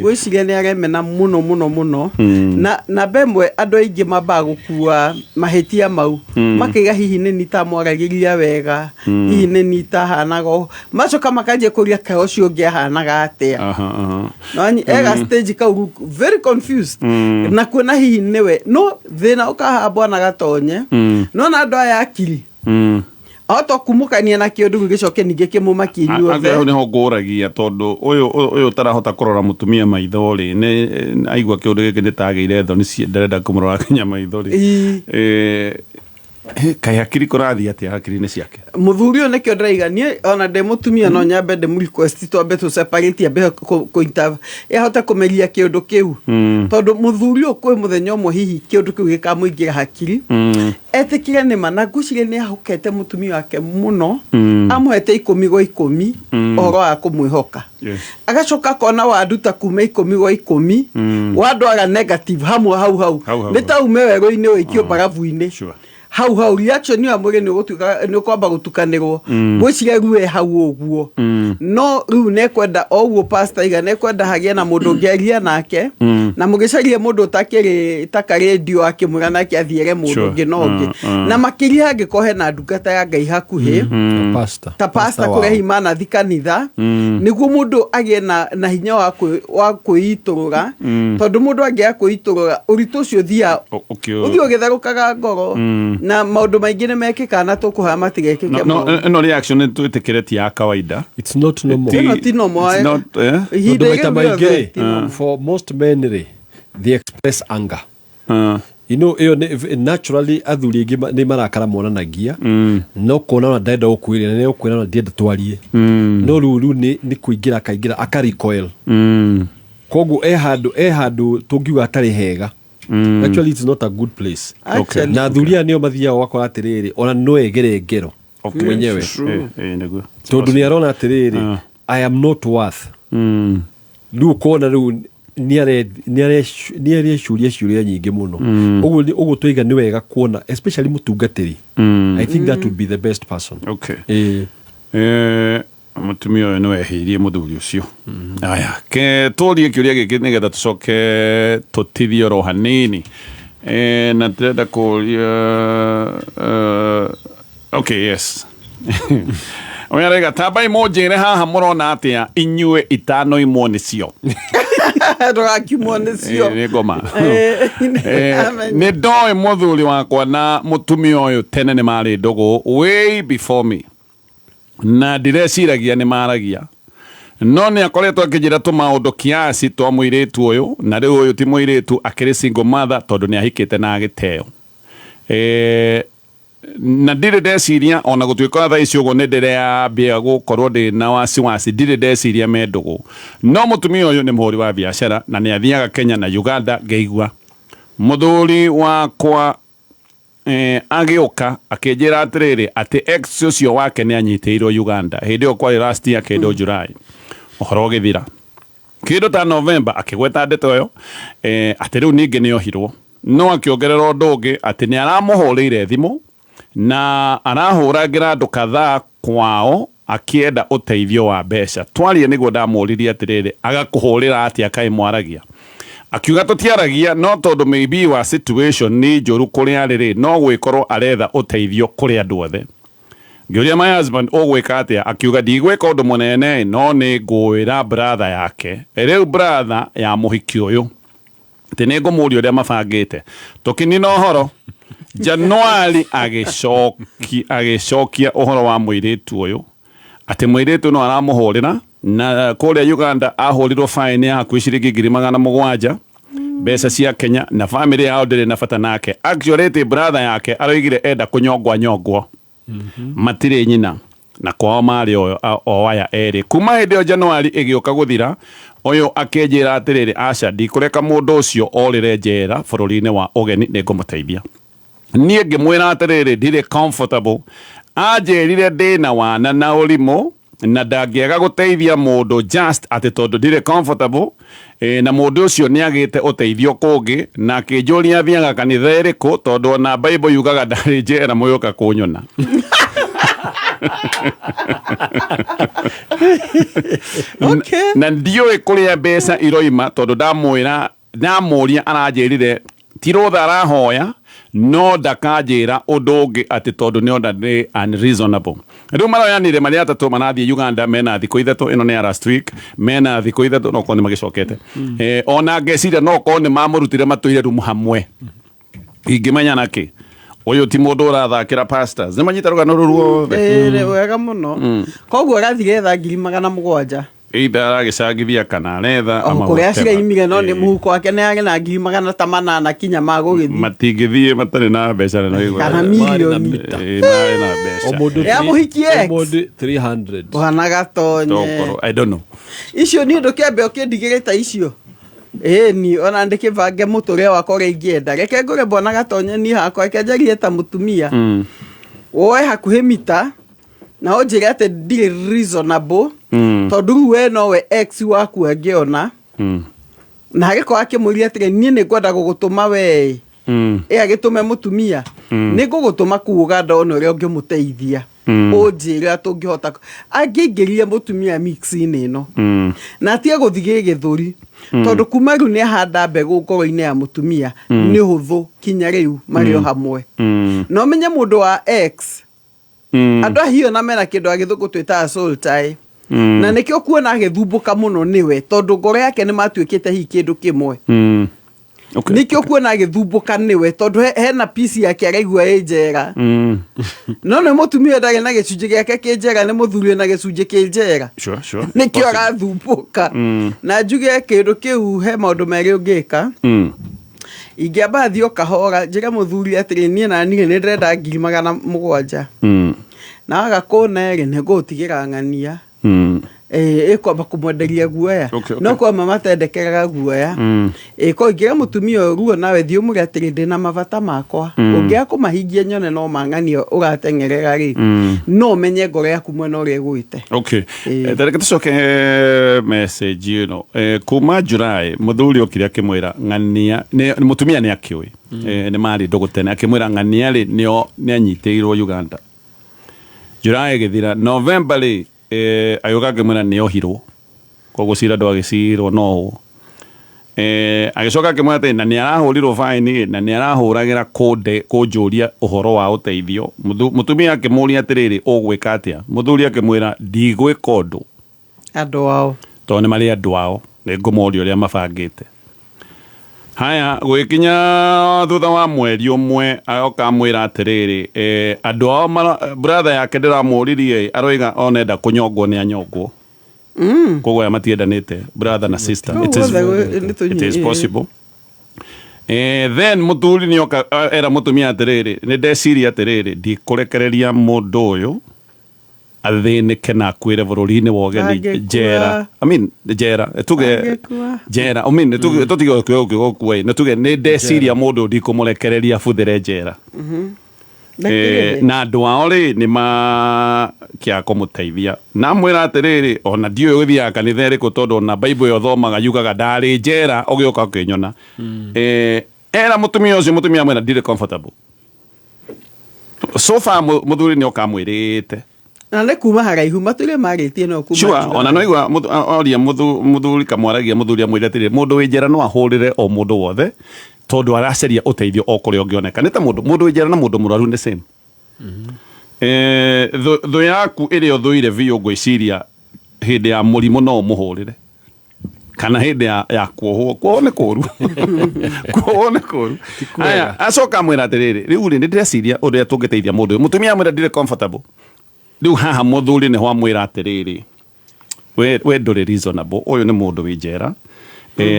Ngwĩciria nĩ aremena mũno mũno mũno. Na namba ĩmwe, andũ aingĩ mambaga gũkua mahĩtia mau, makaiga hihi nĩ nitamwaragĩria wega, hihi nĩ nitahanaga ũũ, macoka makanjia kũria kaĩ ũcio ũngĩ ahanaga atĩa. Aha, aha. Nwanyi ega stage kau very confused na kuona hihi nĩwe no thĩna ũkahaha bwana gatonye. Nona andũ aya akiri ahota kumũkania na kĩũndũ rĩu gĩcoke ningĩ kĩmũmakie Hau inyuothe. Nĩho ngũragia, tondũ ũyũ ũtarahota kũrora mũtumia maitho rĩ, nĩ aigua kĩũndũ gĩkĩ, nĩ tagĩire thoni, ndarenda kũmũrora nginya maitho rĩ. Kaĩ hakiri kũrathiĩ atĩa hakiri-inĩ ciake? Mũthuri ũyũ, nĩkĩo ndĩraiga niĩ ona ndĩ mũtumia no nyambe ndĩmũ request twambe tũ separate, ambe ahote kũmeria kĩũndũ kĩu, tondũ mũthuri ũyũ kwĩ mũthenya ũmwe hihi kĩũndũ kĩu gĩkamũingĩra hakiri, etĩkire nĩma. Na ngwĩciria nĩ ahokete mũtumia wake mũno, amũhete 10 gwa 10 ũhoro wa kũmwĩhoka. Agacoka akona wanduta kuma 10 gwa 10, wandwara negative hamwe hau hau. Hau hau. Nĩ ta ume werũ-inĩ ũikio mbarabu-inĩ. Hau hau reaction ya mwĩrĩ nĩ ũgũtuĩka nĩ ũkwamba gũtukanĩrwo. Ngwĩciria rĩu e hau ũguo, no rĩu nĩekwenda o ũguo pastor iga, nĩekwenda hagĩe na mũndũ ũngĩaria nake, na mũgĩcarie mũndũ ũtakĩrĩ ta karendio akĩmwĩra nake athiĩre mũndũ ũngĩ na ũngĩ. Na makĩria hangĩkorwo hena ndungata ya Ngai hakuhĩ, Pastor. ta pastor, wao. kũrĩa himanathi kanitha, nĩguo mũndũ agĩe na hinya wa kwĩitũrũra, tondũ mũndũ angĩaga kwĩitũrũra, ũritũ ũcio ũthiaga ũthiĩ ũgĩtherũkaga ngoro, na maũndũ maingĩ nĩ mekĩkaga na tũkũhoya matigekĩke No, moru. Ĩno reaction nĩ twĩtĩkĩre ti ya kawaida. It's not normal. Ĩno ti normal, It's eh. not, eh? Ihinda Tondũ maita rĩu maingĩ rĩothe rĩ, ti normal. for most men rĩ, they express anger. Ĩyo naturally athuri aingĩ nĩ marakara monanagia, no kuona ona ndenda gũkwĩra, nĩ ũkwĩra ona ndienda twarie, no rĩu nĩ kũingĩra akaingĩra aka recoil. Koguo e handũ tũngiuga hatarĩ hega. Actually, it's not a good place. Actually. Na athuri aya nĩo mathiaga ũgakora atĩrĩrĩ, ona no egere ngero mwenyewe, Nĩguo. Tondũ nĩ arona atĩrĩrĩ, I am not worth. Rĩu ũkona rĩu nĩ arecuria ciũria nyingĩ mũno. Ũguo twaiga nĩ wega kuona especially mũtungatĩri. I think that would be the best person. Ĩĩ. Mũtumia ũyũ nĩ wehĩirie mũthuri ũcio. Aya, ke tũrie kĩũria gĩkĩ nĩgetha tũcoke tũtithie oro hanini. Na ndĩrenda kũria, okay, yes, ũyũ araiga, tambai mũnjĩre haha, mũrona atĩa inyuĩ itano imwo nĩcio? Ndũgakiumwo nĩcio. Nĩ ngoma. Amen. Nĩ ndoĩ mũthuri wakwa na mũtumia ũyũ tene nĩ marĩ ndũgũ way before me, na ndireciragia nĩ maragia, no nĩ akoretwo akĩnjĩra tũmaũndũ kiasi twa mũirĩtu ũyũ, na rĩu ũyũ ti mũirĩtu, akĩrĩ single mother, tondũ nĩ ahikĩte na agĩteo. Na ndirĩ ndeciria, ona gũtuĩka thaa ici ũguo nĩ ndĩreambia gũkorwo ndĩ na wasiwasi, ndirĩ ndeciria me ndũgũ. No mũtumia ũyũ nĩ mũhũri wa biacara na nĩ athiaga Kenya na Uganda. Ngĩigua mũthuri wakwa agĩũka akĩnjĩra atĩrĩrĩ, atĩ ex ũcio wake nĩ anyitĩirwo Uganda hĩndĩ ĩyo kwarĩ last year kĩndũ July. Ũhoro ũgĩthira kĩndũ ta November akĩgweta ndeto ĩyo, atĩ rĩu ningĩ nĩ ohirwo, no akĩongerera ũndũ ũngĩ atĩ nĩ aramũhũrĩire thimũ na arahũrangĩra andũ kadhaa kwao akĩenda ũteithio wa mbeca. Twarie nĩguo ndamũririe atĩrĩrĩ, agakũhũrĩra atĩa, kaĩ mwaragia? Akiuga tũtiaragia, no tondũ maybe wa situation nĩ njũru kũrĩa arĩ rĩ, no gwĩkorwo aretha ũteithio kũrĩ andũ othe. Ngĩũria my husband, ũgwĩka atĩa? Akiuga, ndigwĩka ũndũ mũnene, no nĩ ngũĩra brother yake, rĩu brother ya mũhiki ũyũ, atĩ nĩ ngũmũria ũrĩa mabangĩte. Tũkĩnina ũhoro Januari, agĩcokia ũhoro wa mũirĩtu ũyũ, atĩ mũirĩtu no aramũhũrĩra na kũrĩa Uganda ahũrirwo fine ya hakuhĩ ciringi 700,000 mbeca cia Kenya, na family yao ndĩrĩ na bata nake. Actually, ĩtĩ brother yake aroigire enda kũnyongwa nyongwo, matirĩ nyina na kwao marĩ o aya erĩ. Kuma hĩndĩ ĩyo Januari ĩgĩũka gũthira, ũyũ akĩnjĩra atĩrĩrĩ, aca, ndikũreka mũndũ ũcio orĩre njera bũrũri-inĩ wa ũgeni, nĩ ngũmũteithia. Niĩ ngĩmwĩra atĩrĩrĩ, ndirĩ comfortable. Anjĩrire ndĩna wana na ũrimũ na ndangĩaga gũteithia mũndũ just atĩ tondũ ndirĩ comfortable na mũndũ ũcio nĩagĩte ũteithio kũngĩ, na akĩnjũria thiaga kanitha ĩrĩkũ tondũ ona Bible yugaga ndarĩ njera mũgĩũka kũnyona. Na ndiũĩ kũrĩa mbeca iroima tondũ ndamwĩra ndamũria aranjĩrire ti rũtha arahoya no ndakanjĩra ũndũ ũngĩ atĩ tondũ nĩona nĩ unreasonable. Rĩu maroyanire marĩ atatũ marathiĩ Uganda mena thikũ ithatũ, ĩno nĩ ya last week, mena thikũ ithatũ no korwo nĩ magĩcokete. Ona ngeciria no korwo nĩ mamũrutire matũire rumu hamwe. Ingĩmenya nakĩ ũyũ ti mũndũ ũrathakĩra pastors. Nĩ manyita rũgano rũu ruothe. Ĩĩ, wega mũno. Koguo arathiĩ getha 700,000. Either aragĩcangithia kana aretha O ama kũrĩa whatever. ciraimire no nĩ mũhuko wake nĩ arĩ na 800,000 kinya ma gũgĩthiĩ. Matingĩthiĩ matarĩ na mbeca na no Kana mirioni. Ĩĩ, marĩ na mbeca. O mũndũ Ya mũhiki o ex. mũndũ 300. Bwana Gatonye. Tokorwo, I don't know. Icio niĩ ndũkĩambe ũkĩndigĩre ta icio. Ĩni ona ndĩkĩbange mũtũrĩre wakwa ũrĩa ingĩenda. Reke ngũre Bwana Gatonye niĩ hakwa, reke njarie ta mũtumia. Woe hakuhĩ mita na ũnjĩre atĩ ndirĩ reasonable tondũ rĩu we nowe ex waku angĩona na agĩkorwo akĩmũria atĩrĩ niĩ nĩ ngwenda gũgũtũma we ĩ agĩtũme mũtumia nĩ ngũgũtũma kũu Ũganda one ũrĩa ũngĩmũteithia ũnjĩre atĩ ũngĩhota angĩingĩria mũtumia mix-inĩ ĩno na atige gũthiĩ gĩgĩthũri tondũ kuma rĩu nĩ ahanda mbegũ ngoro-inĩ ya mũtumia nĩ ũhũthũ kinya rĩu marĩ o hamwe na ũmenye mũndũ wa ex andũ ahiũ na mena kĩndũ agĩthũngũ twĩtaga soul tie na nĩkĩo kuona agĩthumbũka mũno nĩwe tondũ ngoro yake nĩ matuĩkĩte hihi kĩndũ kĩmwe nĩkĩo kuona agĩthumbũka nĩwe tondũ hena piece yake araigua ĩ njera no nĩ mũtumia ndarĩ na gĩcunjĩ gĩake kĩ njera nĩ mũthuri na gĩcunjĩ kĩ njera Sure, sure. nĩkĩo arathumbũka na njuge kĩndũ kĩu he maũndũ merĩ ũngĩka ingĩamba thiĩ o kahora njĩre mũthuri atĩrĩ niĩ na niĩ nĩ ndĩrenda 700,000 na waga kũne rĩ nĩ ngũgũtigĩra ng'ania ĩkwamba kũmwenderia guoya no kwa mama matendekeraga guoya ko ingĩra mũtumia ũyũ ruo nawe thiĩ ũmwĩre atĩrĩ ndĩna mabata makwa ũngĩaga kũmahingia nyone no mang'ania ũrateng'erera rĩ no ũmenye ngoro yaku mwena ũrĩa ĩgwĩte. Okay. Tareke tũcoke message ĩno kuma July mũthuri okire akĩmwĩra ng'ania mũtumia nĩ akĩũĩ nĩ marĩ ndũgũ tene akĩmwĩra ng'ania rĩ nĩ anyitĩirwo Uganda July ĩgĩthira November rĩ agĩũka akĩmwĩra nĩ ohirwo koguo cira ndwagĩcirwo no ũũ agĩcoka akĩmwĩra atĩ na nĩ arahũrirwo baini na nĩ arahũragĩra kũnjũria ũhoro wa ũteithio mũtumia akĩmũria atĩrĩrĩ ũgwĩka atĩa mũthuri akĩmwĩra ndigwĩka ũndũ andũ ao tondũ nĩ marĩ andũ ao nĩ ngũmoria ũrĩa mabangĩte haya gũgĩkinya thutha wa mweri ũmwe agoka amwĩra atĩrĩrĩ andũ ao brother yake ndĩramũririe aroiga onenda kũnyongwo nĩ anyongwo koguo aya matiendanĩte brother na sister it is possible then mũthuri nĩoka era mũtumia atĩrĩrĩ nĩ ndeciria atĩrĩrĩ ndikũrekereria mũndũ ũyũ athĩnĩke na akuĩre bũrũri-inĩ wa ũgeni njera I mean njera tuge njera I mean tũtige gũkua nĩ tuge nĩ ndeciria mũndũ ndikũmũrekereria abuthĩre njera na andũ ao rĩ nĩ makĩaga kũmũteithia na mwĩra atĩrĩrĩ ona ndiũĩ ũgĩthiaga kanitha ĩrĩkũ tondũ ona Bible ĩyo thomaga yugaga ndarĩ njera ũgĩũka ũkĩnyona era mũtumia ũcio mũtumia amwĩra ndirĩ comfortable so far mũthuri nĩ oka amwĩrĩte na nĩ kuma haraihu matũire marĩtie no kuma sure ona no igua oria mũthuri kamwaragia mũthuri amwĩre atĩrĩrĩ mũndũ wĩ njera no ahũrĩre o mũndũ wothe tondũ aracaria ũteithio o kũrĩa ũngĩoneka nĩ ta mũndũ wĩ njera na mũndũ mũrwaru nĩ same thũ yaku ĩrĩa ũthũire biũ ngwĩciria hĩndĩ ya mũrimũ no ũmũhũrĩre kana hĩndĩ ya kuohwo kuohwo nĩ kũũru kuohwo nĩ kũũru aya acoka amwĩra atĩrĩrĩ rĩu rĩ nĩ ndĩreciria ũrĩa tũngĩteithia mũndũ ũyũ mũtumia amwĩra ndirĩ comfortable rĩu haha mũthuri nĩho amwĩra atĩrĩrĩ we ndũrĩ reasonable ũyũ nĩ mũndũ wĩ njera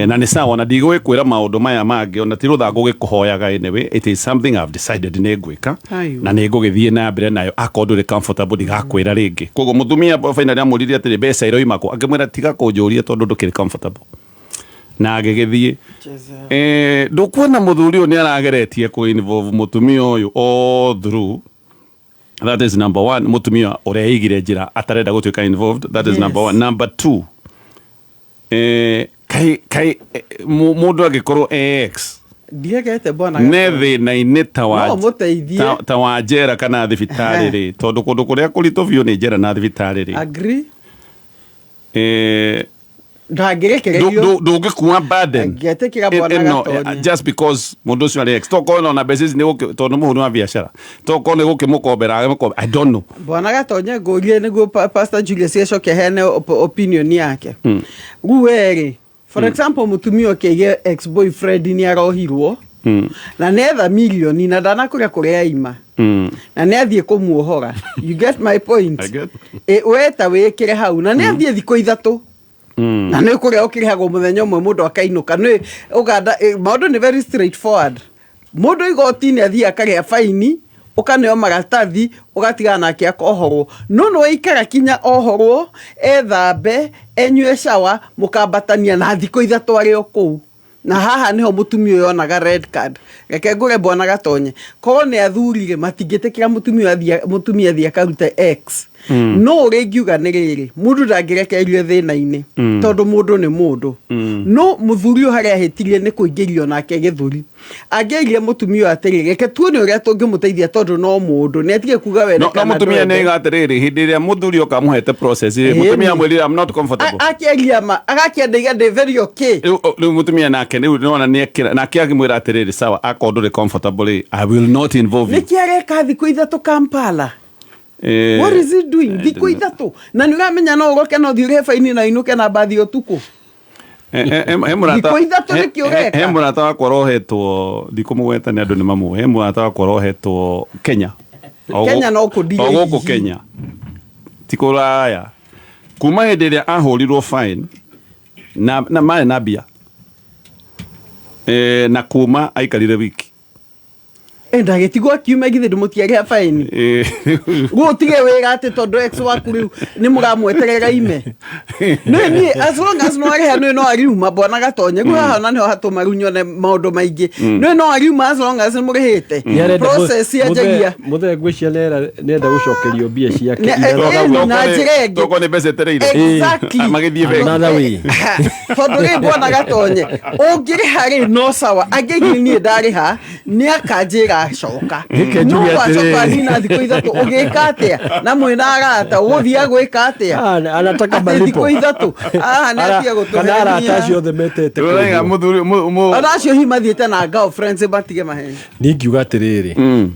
na nĩ sawa na ndigũgĩkwĩra maũndũ maya mangĩ ona ti rũtha ngũgĩkũhoyaga anyway it is something I've decided nĩ ngwĩka na nĩ ngũgĩthiĩ na mbere nayo akorwo ndũrĩ comfortable ndigakwĩra rĩngĩ koguo mũtumia finally amũririe atĩrĩ mbeca iroima kũ akĩmwĩra tiga kũnjũria tondũ ndũkĩrĩ comfortable Na agĩgĩthiĩ. Ndũkuona mũthuri ũyũ nĩ arageretie kũ involve mũtumia ũyũ all through. That is number one. Mũtumia ũrĩa eigire njĩra atarenda gũtuĩka involved. That is number one. Number two, kai kai mũndũ angĩkorwo ex Ndiegete bwana ne thĩna-inĩ ta wa No mũteithie. ta wa njera kana thibitarĩ rĩ, tondũ kũndũ kũrĩa kũritũ biũ nĩ njera na thibitarĩ rĩ. Agree. Ndangĩrekererio. Ndũngĩkua burden Ngĩtĩkĩra bwana ĩno, Gatonye. just because mũndũ ũcio arĩ ex, tokorwo ona mbeca ici nĩ tondũ nĩ mũhũri wa biacara, tokorwo nĩ gũkĩmũkombera agĩmũkombera, I don't know. Bwana Gatonye, ngũrie nĩguo Pastor Julius acoke aheane opinion yake. Rĩu we rĩ, for example, mũtumia ũkĩige ex boyfriend nĩ arohirwo na nĩetha milioni na ndanakũrĩa kũrĩa aima na nĩ athiĩ kũmuohora, you get my point? I get. We ta wĩkĩre hau na nĩ athiĩ thikũ 3 na nĩ kũrĩa ũkĩrĩhagwo mũthenya ũmwe mũndũ akainũka. Nĩ Uganda, maũndũ nĩ very straightforward. Mũndũ igoti-inĩ athiĩ akarĩa faini, ũkaneo maratathi, ũgatigana nake akohorwo. No nĩ waikara kinya ohorwo, ethambe, enyue shower, mũkambatania na thikũ 3 arĩ o kũu. Na haha niho mũtumia ũyũ onaga red card. Reke ngũre bwana Gatonye, korwo nĩ athuri rĩ, matingĩtĩkĩra mũtumia athiĩ akarute ex. No ũrĩa ingiuga nĩ rĩrĩ, mũndũ ndangĩrekererio thĩna-inĩ tondũ mũndũ nĩ mũndũ. No mũthuri ũyũ harĩa ahĩtirie nĩ kũingĩrio nake gĩthũri. Angĩaigire mũtumia ũyũ atĩrĩ, reke tuone ũrĩa tũngĩmũteithia tondũ no mũndũ, nĩ atige kuga wende No kana mũtumia nĩ ndwende. aiga atĩrĩrĩ, hĩndĩ ĩrĩa mũthuri oka amũhete process rĩ, mũtumia amwĩrire, I'm not comfortable. Akĩaria ma, agakĩenda iga ndĩ very okay. Rĩu mũtumia nake rĩu nĩwona nĩekĩra, nake akĩmwĩra atĩrĩrĩ, sawa, akorwo ndũrĩ comfortable rĩ, I will not involve you. Nĩkĩ areka thikũ 3 Kampala? What is he doing? I Thikũ don't know. 3. Na nĩ ũramenya no ũroke no ũthiĩ ũrĩhe baini na ũinũke na mbathi ũtukũ. Thikũ 3 nĩkĩ ũreka? He mũrata wakwa ũrohetwo, ndikũmũgweta nĩ andũ nĩ mamũĩ, he mũrata wakwa ũrohetwo Kenya. Kenya no kũndiga O gũkũ hihi. Kenya. Ti kũraya. Kuma hĩndĩ ĩrĩa ahũrirwo fine na marĩ na mbia. Na kuma aikarire wiki. Ndagĩtigwo akiuma githĩ ndũmũtiarĩha faini. Rĩu ũtige wĩra atĩ tondũ ex waku rĩu nĩ mũramweterera ime. Nĩ niĩ as long as no arĩha nĩ no ariuma bwana Gatonye. Rĩu haha ona nĩho hatũma rĩu nyone maũndũ maingĩ. Nĩ no ariuma as long as nĩ mũrĩhĩte. Nĩarenda Process yanjagia. Mũthee ngwĩciria nĩarenda gũcokerio mbia ciake. Na njĩra ĩngĩ. Tokorwo nĩ mbeca etereire. Exactly. Magĩthiĩ bengi. Another way. Tondũ rĩ bwana Gatonye, ũngĩrĩha rĩ no sawa, angĩgire niĩ ndarĩha nĩ akanjĩra acoka. Reke No njuge wacoka atĩrĩrĩ. nina thikũ 3 ũgĩka atĩa? Na mwĩna arata ũgũthiĩ gwĩka atĩa? Anataka Atĩ malipo. thikũ 3. Ah, nĩ atige gũtũhenia. Kana arata acio othe metete Ũraiga kũndũ. mũthuri, Ona acio hihi mathiĩte na girlfriends matige maheni. Niĩ ngiuga atĩrĩrĩ,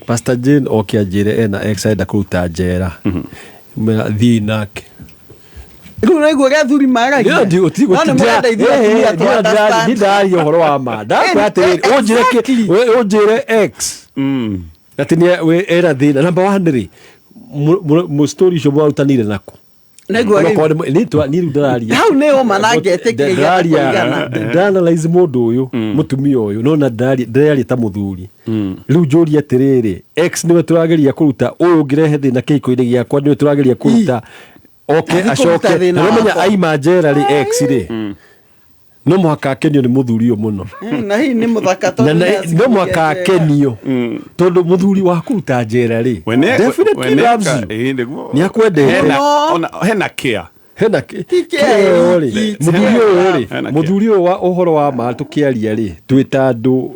Pastor Jane oke anjĩre ena ex arenda kũruta njera. Mwĩra, thiĩ nake. Rĩu ũraigua ũrĩa athuri maragia? Nĩ No nĩ mũrenda ithuĩ atumia tũ understand. ndiraria ũhoro wa ma. Ndakwĩra atĩrĩrĩ, ũnjĩre we ũnjĩre ex. Atĩ nĩ we ena thĩna. Number 1 rĩ, story icio mwarutanire naku. Naigua rĩu. Onokorwo nĩ rĩu ndĩraria. Hau nĩ ũma na ngetĩkĩria Ndĩraria, kũigana. ndĩra-analyze mũndũ ũyũ, mũtumia ũyũ, no na ndĩraria ta mũthuri. Rĩu njũrie atĩrĩrĩ, ex nĩwe tũrageria kũruta, ũyũ ũngĩrehe thĩna kĩhiko-inĩ gĩakwa nĩwe tũrageria kũruta. Oke, Athiĩ kũruta acoke. thĩna Na nĩũramenya wakwa. aima njera rĩ, ex rĩ, no mũhaka akenio nĩ mũthuri ũyũ mũno. Na hihi nĩ mũthaka tondũ Na nĩ no mũhaka acikirie njera. akenio. Tondũ mũthuri wa kũruta njera rĩ, We nĩ- definitely we nĩ- loves you. nĩguo. Nĩ akwendete. Hena care. Hena Ti care care ĩyo rĩ, iki. mũthuri ũyũ rĩ, Hena care. mũthuri ũyũ wa ũhoro wa ma tũkĩaria rĩ, twĩ ta andũ,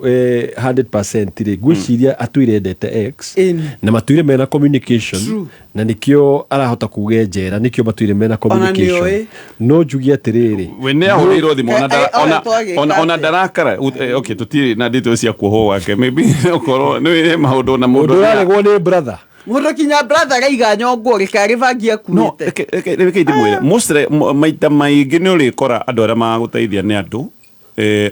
100% rĩ, ngwĩciria atũire endete ex, na matũire mena communication, True. na nĩkĩo arahota kuga njera, nĩkĩo matũire mena Ona nĩ communication. ũĩ. No njuge atĩrĩrĩ, We nĩ ahũrĩirwo thimũ, Twagĩka ona atĩa? ndarakara. Okay, tũtirĩ na details cia kuohwo gwake. Maybe okorwo nĩ he maũndũ na mũndũ Mũndũ ũraregwo nĩ brother. Mũndũ kinya brother araiga nyongo rĩkarĩ bangi No, akuĩte. reke ndĩmwĩre, mostly, maita maingĩ nĩ ũrĩkora andũ arĩa magagũteithia nĩ andũ,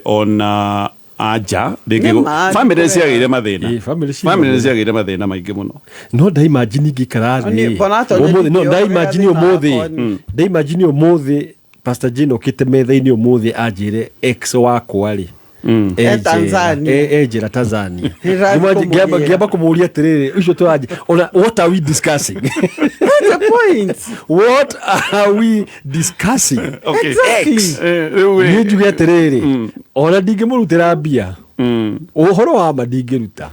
ona anja, rĩngĩ Nĩ ma, family nĩ ciagĩire mathĩna. Ĩ, family ciagĩire Family mathĩna. ciagĩire mathĩna maingĩ mũno. No ndaimagine ingĩikara Oni, thĩ. bwana Antonio, Ũmũthĩ, no nĩkĩo ndaimagine ũrĩa ũmũthĩ. thĩna wakwa nĩ. Ndaimagine ũmũthĩ Pastor Jane okĩte metha-inĩ ũmũthĩ anjĩre ex wakwa rĩ. E Tanzania. E njĩra Tanzania. Nĩrathiĩ kũmũgĩra. Ngĩamba kũmũria atĩrĩrĩ, ũcio tũranji ona, what are we discussing? That's the point. What are we discussing? Okay. Exactly. Ex. Rĩu Niĩ njuge atĩrĩrĩ, ona ndingĩmũrutĩra mbia, ũhoro wa ma ndingĩruta,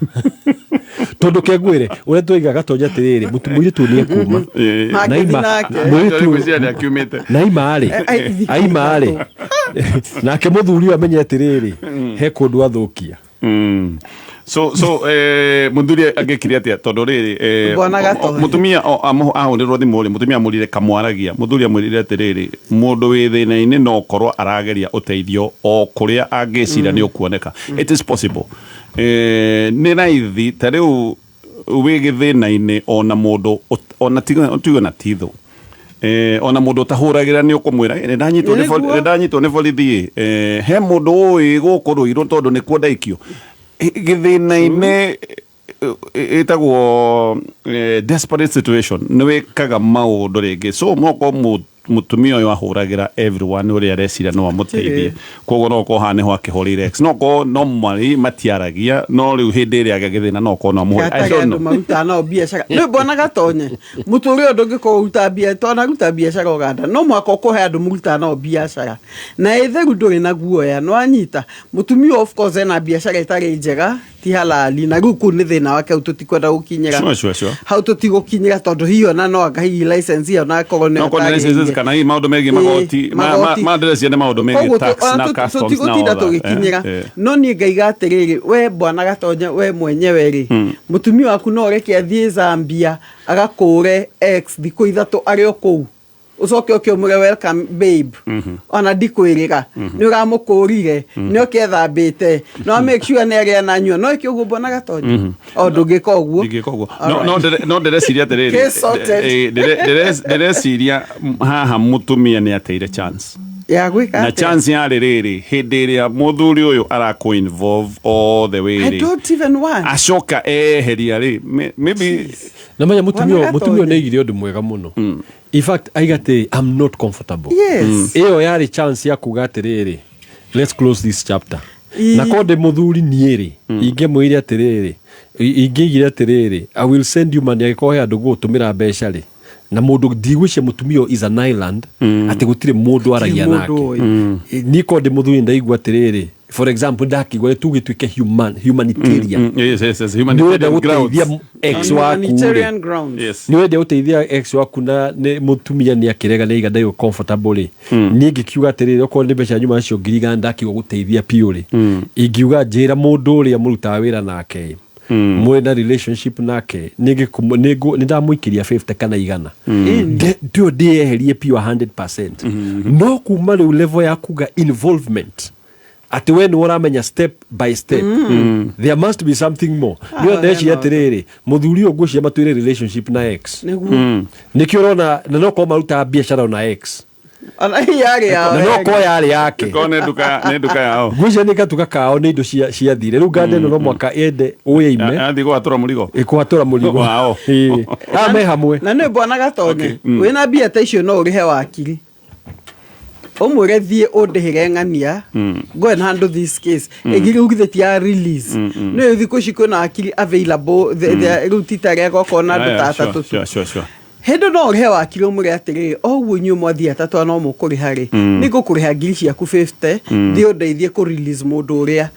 tondũ kengwĩre ũrĩa twoiga Gatonya atĩrĩrĩ, mũirĩtu nĩ ekuma. Mangĩthiĩ Naima, nake. mũirĩtu Ngwĩciria nĩ akiumĩte. Naima rĩ, aima rĩ, nake mũthuri ũyũ amenye atĩrĩrĩ, he kũndũ athũkia. So muthuri angĩkire atĩa, tondũ rĩrĩ Bwana Gatonya. Mũtumia ahũrĩrwo thimũ rĩ, mũtumia amwĩrire kamwaragia, mũthuri amwĩrire atĩrĩrĩ, mũndũ wĩ thĩna-inĩ no korwo arageria ũteithio o kũrĩa angĩciria nĩ ũkuoneka. It is possible, nĩ raithi ta rĩu wĩ gĩthĩna-inĩ, ona mũndũ ona tiga na titho, ona mũndũ ũtahũragĩra nĩ ũkũmwĩra, "Eh, Nĩguo. nĩ ndanyitwo nĩ borithi, he mũndũ ũĩ gũkũ Rũirũ tondũ nĩkuo ndaikio." Gĩthĩna-inĩ ĩtagwo desperate situation, nĩ wĩkaga maũndũ rĩngĩ. So moko mũtumia ũyũ ahũragĩra everyone ũrĩa areciria no amũteithie, koguo no korwo haha nĩho akĩhũrĩire ex, no korwo no marĩ matiaragia, no rĩu hĩndĩ ĩrĩa agĩa gĩthĩna no korwo no amũhũre. I Hatarĩ don't andũ know. marutaga nao biacara nĩ mbona Gatonye mũtũrĩre ũndũ ũngĩkorwo ũruta mbia twanaruta biacara Ũganda, no mwaka ũkũhe andũ mũrutaga nao biacara na ĩtheru, ndũrĩ na guoya no anyita mũtumia. Of course ena biacara ĩtarĩ njega, ti halali, na rĩu kũu nĩ thĩna wake, hau tũtikwenda gũkinyĩra. Sure. Hau tũtigũkinyĩra tondũ hihi ona no anga hihi license ĩyo nakorwo nĩyo No korwo nĩ licenses ĩtagĩrĩire. kana hihi maũndũ megiĩ magoti magoti. ma ndĩreciria nĩ maũndũ megiĩ Koguo tax ona na customs na tũtigũtinda all that. tũgĩkinyĩra. No niĩ ngaiga atĩrĩrĩ, we bwana Gatonye, we mwenyewe rĩ, mũtumia waku no ũreke athiĩ Zambia agakũre ex thikũ 3 arĩ o kũu, ũcoke ũke ũmwĩre, "Welcome babe"? Ona ndikwĩrĩra nĩ ũramũkũrire, nĩ oke ethambĩte, no make sure nĩ arĩa na nyua, no ĩke ũguo, bwana Gatonye? O ndũngĩka ũguo. Ndingĩka ũguo. No ndĩreciria atĩrĩrĩ, Case sorted. Ndĩreciria haha mũtumia nĩ ateire chance ya gwĩka na atĩa? Chance yarĩ rĩrĩ, hĩndĩ ĩrĩa mũthuri ũyũ arakũ involve all the way I rĩ, don't even want. Acoka eheria rĩ, maybe Na manya mũtumia Bwana mũtumia Gatonye. nĩ aigire ũndũ mwega mũno. In fact, aiga atĩ, "I'm not comfortable." Yes. Ĩyo yarĩ chance ya kuga atĩrĩrĩ, let's close this chapter. Na korwo ndĩ mũthuri niĩ rĩ, ingĩmwĩire atĩrĩrĩ, ingĩigire atĩrĩrĩ, "I will send you money." Angĩkorwo he andũ gũgũtũmĩra mbeca rĩ, na mũndũ ndigwĩcia mũtumia ũyũ is an island, atĩ gũtirĩ mũndũ aragia mũndũ nake. ũĩ. Niĩ korwo ndĩ mũthuri, ndaigua atĩrĩrĩ, for example, ndakigua tugĩtuĩke humanitarian, Yes, nĩ ũrenda humanitarian grounds. gũteithia ex waku rĩ, Humanitarian grounds. Nĩ wenda gũteithia ex waku na nĩ mũtumia nĩ akĩrega, nĩ aiga ndarĩ comfortable rĩ, niĩ ngĩkiuga atĩrĩrĩ, okorwo nĩ mbeca nyuma nacio 100,000 ndakiuga gũteithia piũ rĩ, ingiuga njĩra mũndũ ũrĩa mũrutaga wĩra nake, mwĩ na relationship nake, nĩ ndamũikĩria 50 kana 100, ndio ndĩyeherie piũ 100%. No kuma rĩu level ya kuga involvement, atĩ we nĩ ũramenya step by step, there must be something more. Ah, Nĩ ndeciria hena. atĩrĩrĩ, mũthuri ũyũ ngwĩciria matwĩre relationship na ex. Nĩguo. Nĩkĩo ũrona na no korwo marutaga biacara ona ex Ona hihi yarĩ yao. Na no korwo yarĩ yake. Korwo nĩ nduka yao. Ngwĩciria nĩ gatuka kao, nĩ indo ciathire rĩu nganda ĩno no mwaka ende ũyĩime. Athiĩ gwatũra mũrigo. Ĩkũhatũra mũrigo. Wao. Ĩĩ. Aya me hamwe. Na nĩ bwana Gatonye, wĩna mbia ta icio no ũrĩhe wakiri, ũmwĩre, "Thiĩ ũndĩhĩre ng'ania, go and handle this case." Ĩngĩ rĩu githĩ ti ya release? Nĩ thikũ ici kwĩna wakiri available, rĩu ti ta rĩa gokorwo na andũ ta atatũ tu. Sure. Hĩndĩ no ũrĩhe wakiri, ũmwĩre atĩrĩrĩ, o ũguo inyuĩ mwathiĩ atatũ no mũkũrĩha rĩ, nĩ ngũkũrĩha ngiri ciaku 50, thiĩ ũndeithie kũ release mũndũ ũrĩa,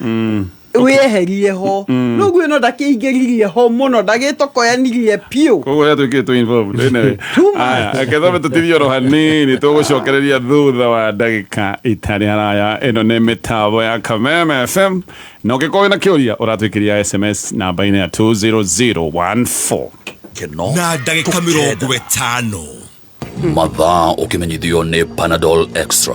wĩeherie ho. Noguo ĩno ndakĩingĩririe ho mũno, ndagĩtokoyanirie piũ. Koguo ũrĩa twĩkĩtwo involved anyway. Too much. Aya, reke twambe tũtithie oro hanini, tũgũcokereria thutha wa ndagĩka itarĩ haraya. Ĩno nĩ mĩtambo ya Kameme FM, na ũngĩkorwo wĩna kĩũria ũratwĩkĩria SMS namba-inĩ ya 20014. Keno na ndagĩka 50. Mathaa ũkĩmenyithio nĩ Panadol Extra.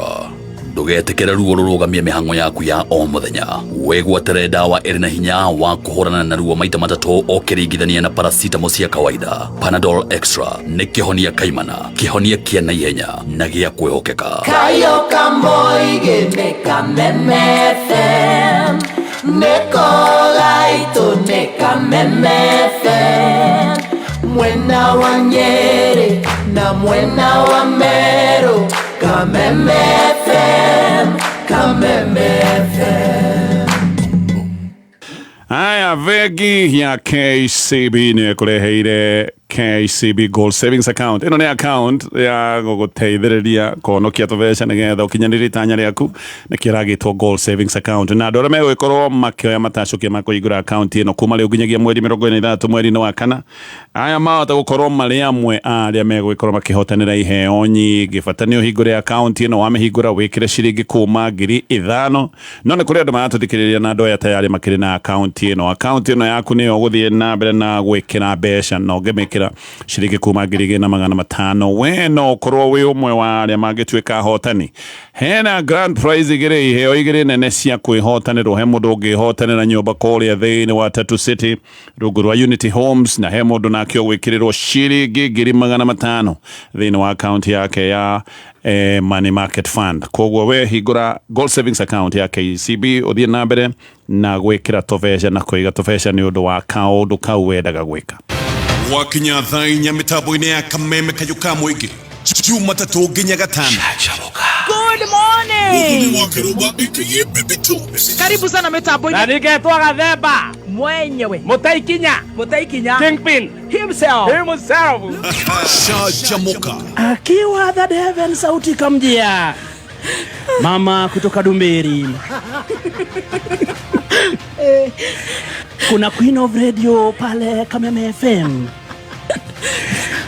Ndũgetĩkĩre ruo rũrũgamie mĩhang'o yaku ya o mũthenya. Wĩgwatĩre ndawa ĩrĩ na hinya wa kũhũrana na ruo maita matatũ ũkĩringithania na paracetamol cia kawaida. Panadol Extra nĩ kĩhonia kaimana, kĩhonia kĩa naihenya na gĩa kwĩhokeka. Kayo kamoige ne Kameme FM, nĩko gaitũ nĩ Kameme FM, mwena wa Nyeri na mwena wa Meru. Kameme FM, Kameme FM. Bengi ya KCB nĩ ĩkũreheire KCB Gold Savings Account. Ĩno nĩ account ya gũgũteithĩrĩria kũhonokia tũbeca nĩgetha ũkinyanĩrie itanya rĩaku, nĩkĩo ĩragĩtwo Gold Savings Account. Na andũ arĩa megũgĩkorwo makĩoya matacũkia ma kũhingũra account ĩno kuma rĩu nginyagia mweri 23 mweri-inĩ wa kana, aya mahota gũkorwo marĩ amwe a arĩa megũgĩkorwo makĩhotanĩra iheo nyingĩ. Bata nĩ ũhingũre account ĩno, wamĩhingũra wĩkĩre ciringi kuma 5,000. No nĩ kũrĩ andũ maratũthikĩrĩria na andũ aya tayarĩ makĩrĩ na account ĩno. Account ĩno yaku nĩyo ũgũthiĩ na mbere na gwĩkĩra mbeca, na ũngĩmĩkĩra ciringi kuma 2,500, we no ũkorwo wĩ ũmwe wa arĩa mangĩtuĩka ahotani. Hena grand prize igĩrĩ, iheo igĩrĩ nene cia kwĩhotanĩrwo. He mũndũ ũngĩhotanĩra nyũmba kũrĩa thĩinĩ wa Tatu City rungu rwa Unity Homes, na he mũndũ nake ũgwĩkĩrĩrwo ciringi 500,000 thĩinĩ wa account yake ya Money Market Fund. Koguo we hingũra Gold Savings Account ya KCB, ũthiĩ na mbere na gwĩkĩra tũbeca na kũiga tũbeca nĩ ũndũ wa kaũndũ kau wendaga gwĩka. Gwakinya thaa 4 mĩtambo-inĩ ya Kameme Kayũ ka Mũingĩ, Jumatatũ nginya Gatano. Good morning. Mũthoni wa Kĩrũmba aka Baby Toes. Karibu sana mitambo-inĩ. Na ningetwo Gathemba. Mwenyewe. Mũtaikinya. Mũtaikinya. Kingpin. Himself. Himself. Shajamoka. Akiwa that heaven sauti kamjia. Mama kutoka Dumberi. Kuna Queen of Radio pale Kameme FM.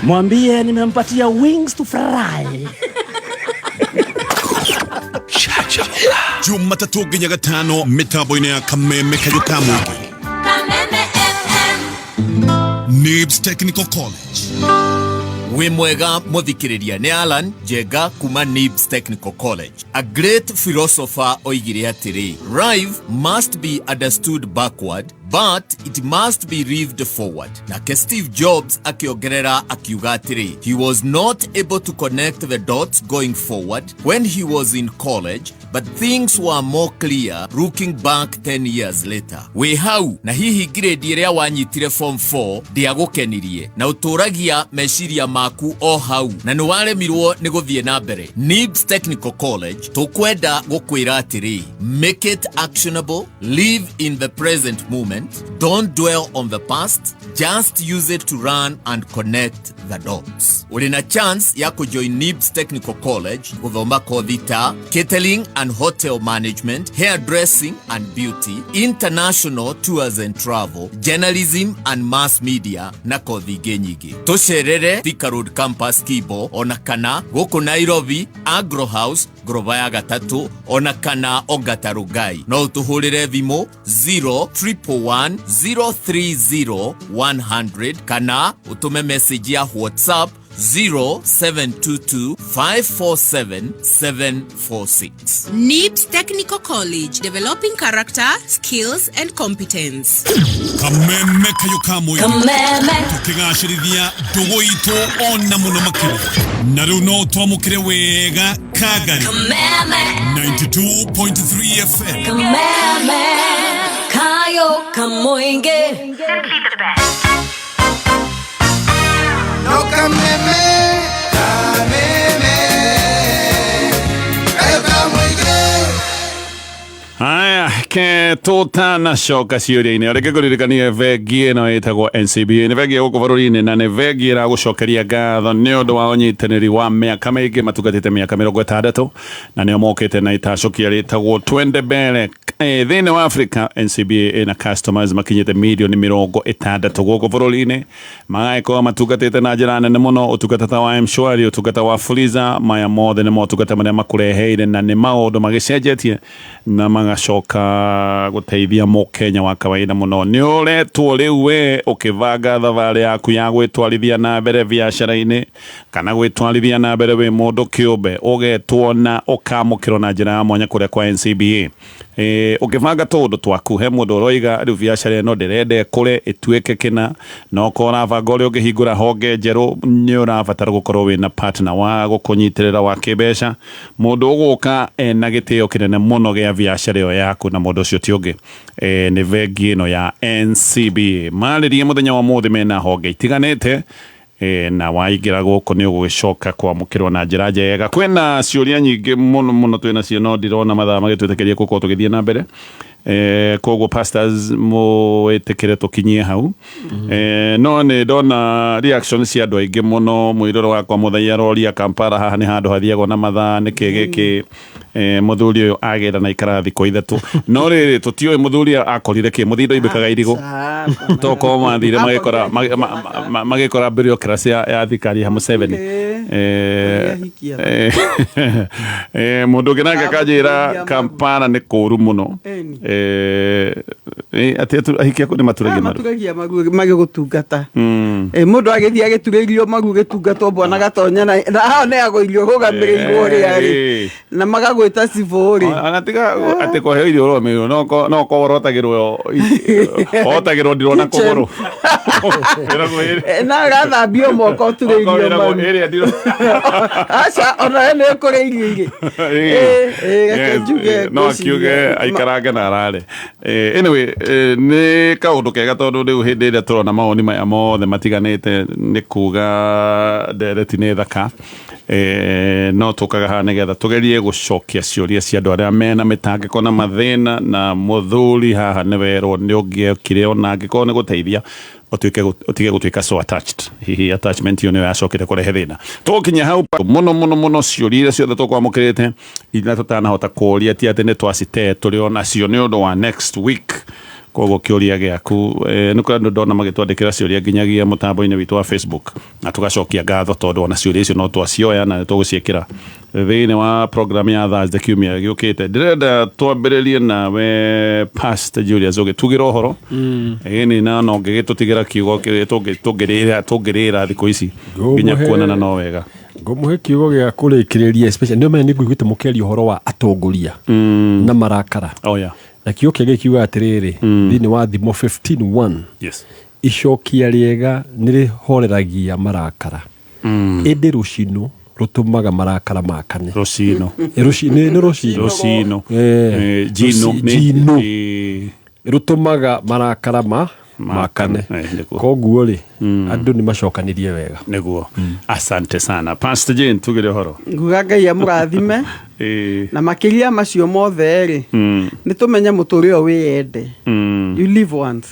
Mwambie nimempatia wings to fly. Jumatatũ nginya Gatano mĩtambo-inĩ ya Kameme Kayũ ka Mũingĩ. Kameme FM. Nibs Technical College. Wĩ mwega mũthikĩrĩria, nĩ Alan Njenga kuma Nibs Technical College. A great philosopher oigire atĩrĩ, life must be understood backward but it must be lived forward. Nake Steve Jobs akĩongerera akiuga atĩrĩ, he was not able to connect the dots going forward when he was in college, but things were more clear looking back 10 years later. Wĩ hau na hihi grade ĩrĩa wanyitire form 4 ndĩagũkenirie na ũtũragia meciria maku o hau na nĩ waremirwo nĩ gũthiĩ na mbere. Nibs Technical College tũkwenda gũkwĩra atĩrĩ, make it actionable, live in the present moment, don't dwell on the past, just use it to run and connect the dots. Ũrĩ na chance ya kũjoin Nibs Technical College gũthoma kothi ta catering and hotel management, hairdressing and beauty, international tours and travel, journalism and mass media na kothi ingĩ nyingĩ. Tũcerere Thika Road Campus Kibo, ona kana gũkũ Nairobi Agro House ngoroba ya gatatũ, ona kana Ongata Rongai. No ũtũhũrĩre thimũ 0 111 030 100 kana ũtũme message ya WhatsApp 0722 547 746. NIBS Technical College, developing character, skills, and competence. Kameme Kayũ ka Mũingĩ. Kameme. Tũkĩgacĩrithia ndũgũ itũ ona mũno makĩria, na rĩu no twamũkĩre wega Kangari. Kameme. 92.3 FM. Kameme. Kayo Kamoinge. No Kameme, Kameme, Kayo Kamoinge. Haya, ke tũtanacoka ciũria-inĩ, reke ngũririkanie bengi ĩno ĩtagwo NCBA nĩ bengi ya gũkũ bũrũri-inĩ, na nĩ bengi ĩragũcokeria ngatho nĩ ũndũ wa ũnyitanĩri wa mĩaka mĩingĩ matungatĩte mĩaka 60, na nĩo mokĩte na itacũkia rĩtagwo Twende Mbele. Thĩinĩ wa Africa, NCBA ĩna customers makinyĩte mirioni 60 gũkũ bũrũri-inĩ, magagĩkorwo matungatĩte na njĩra nene mũno, ũtungata ta wa M-Shwari, ũtungata wa Fuliza. Maya mothe nĩ motungata marĩa makũreheire na nĩ maũndũ magĩcenjetie na magacoka gũteithia mũkenya wa kawaida mũno. Nĩ ũretwo rĩu we ũkĩbanga thabarĩ yaku ya gwĩtwarithia na mbere biacara-inĩ kana gwĩtwarithia na mbere wĩ mũndũ kĩũmbe, ũgetwo na ũkamũkĩrwo na njĩra ya mwanya kũrĩa kwa NCBA. Ũkĩbanga tũũndũ twaku, he mũndũ ũroiga rĩu biacara ĩno ndĩrenda ĩkũre ĩtuĩke kĩna, na okorwo ũrabanga ũrĩa ũngĩhingũra honge njerũ, nĩ ũrabatara gũkorwo wĩna partner wa gũkũnyitĩrĩra wa kĩmbeca, mũndũ ũgũka ena gĩtĩo kĩnene mũno gĩa biacara ĩyo yaku, na mũndũ ũcio ti ũngĩ nĩ bengi ĩno ya NCBA. Marĩrie mũthenya wa mũthĩ mena honge itiganĩte, na waingĩra gũkũ nĩ ũgũgĩcoka kwamũkĩrwo na njĩra njega. Kwĩna ciũria nyingĩ mũno mũno twĩna cio, no ndirona mathaa magĩtwĩtĩkĩria gũkorwo tũgĩthiĩ na mbere. Koguo pastors mwĩtĩkĩre tũkinyie hau. No nĩ ndona reaction cia andũ aingĩ mũno. Mũirũrũ wakwa mũthaiya aroria Kampala haha nĩ handũ hathiagwo na mathaa nĩkĩ gĩkĩ. Mũthuri ũyũ agĩra na ikara thikũ 3. No rĩrĩ tũtiũĩ mũthuri akorire kĩ. Mũthindo imbĩkaga irigũ tokorwo mathire magĩkora magĩkora bureaucracy ya thirikari ya Museveni. Mũndũ ũngĩ nake akanjĩra Kampala nĩ kũũru mũno. Atĩ ahiki aku nĩ maturagia maru. Maturagia maru magĩgũtungata. Mũndũ agĩthiĩ agĩturĩirio maru gĩtungatwo bwana Gatonya na hao nĩ agũirio rũgamĩrĩirwo ũrĩa rĩ na magagwĩta cibũ rĩ. Ona tiga atĩ kũheo irio ũrũgamĩrĩirwo no korwo ũrotagĩrwo ndirona kũgũrũ. Na ũrathambio moko ũturĩirio maru. Aca ona we nĩ ũkũrĩa irio irĩ. Reke njuge no akiuge aikarange na arare. Anyway, nĩ kaũndũ kega tondũ rĩu hĩndĩ ĩrĩa tũrona mawoni maya mothe matiganĩte nĩ kuga ndereti nĩ thaka. No tũkaga haha nĩgetha tũgerie gũcokia ciũria cia andũ arĩa mena mĩtangĩko na mathĩna. Na mũthuri haha nĩ werwo nĩ ũngĩokire ona angĩkorwo nĩ gũteithia ũtige gũtuĩka so attached. Hihi attachment ĩyo nĩyo yacokire kũrehe thĩna. Tũgũkinya hau mũno mũno mũno ciũria iria ciothe tũkwamũkĩrĩte iria tũtanahota kũũria ti atĩ nĩ twacite tũrĩ onacio nĩ ũndũ wa next week. Koguo kĩũria gĩaku nĩ kũrĩ andũ ndona magĩtwandĩkĩra ciũria nginyagia mũtambo-inĩ witũ wa Facebook na tũgacokia ngatho tondũ ona ciũria icio no twacioya na nĩ tũgũciĩkĩra thĩinĩ wa program ya Thursday kiumia gĩũkĩte. Ndĩrenda twambĩrĩrie nawe Pastor Julius ũgĩtugĩra ũhoro. Ĩni na no ngĩgĩtũtigĩra kiugo tũngĩrĩra thikũ ici nginya kuonana no wega. Ngũmũhe kiugo gĩa kũrĩkĩrĩria especially nĩ ũmenye nĩ ngũiguĩte mũkĩaria ũhoro wa atongoria na marakara. Oh yeah. Na kiugo kĩngĩ kiuga atĩrĩrĩ thĩinĩ wa Thimo 15:1. Yes. Icokia rĩega nĩ rĩhoreragia marakara. Ĩndĩ rũcino rũtũmaga marakara makane. Rũcino. Nĩ rũcino. Rũcino. Jino. Jino. Rũtũmaga marakara makane. Koguo rĩ andũ nĩ macokanĩrie wega. Nĩguo. Asante sana. Pastor Jane tugire ũhoro. Nguga Ngai amũrathime. Na makĩria macio mothe rĩ nĩ tũmenye mũtũrĩre ũyũ wĩyende. You live once.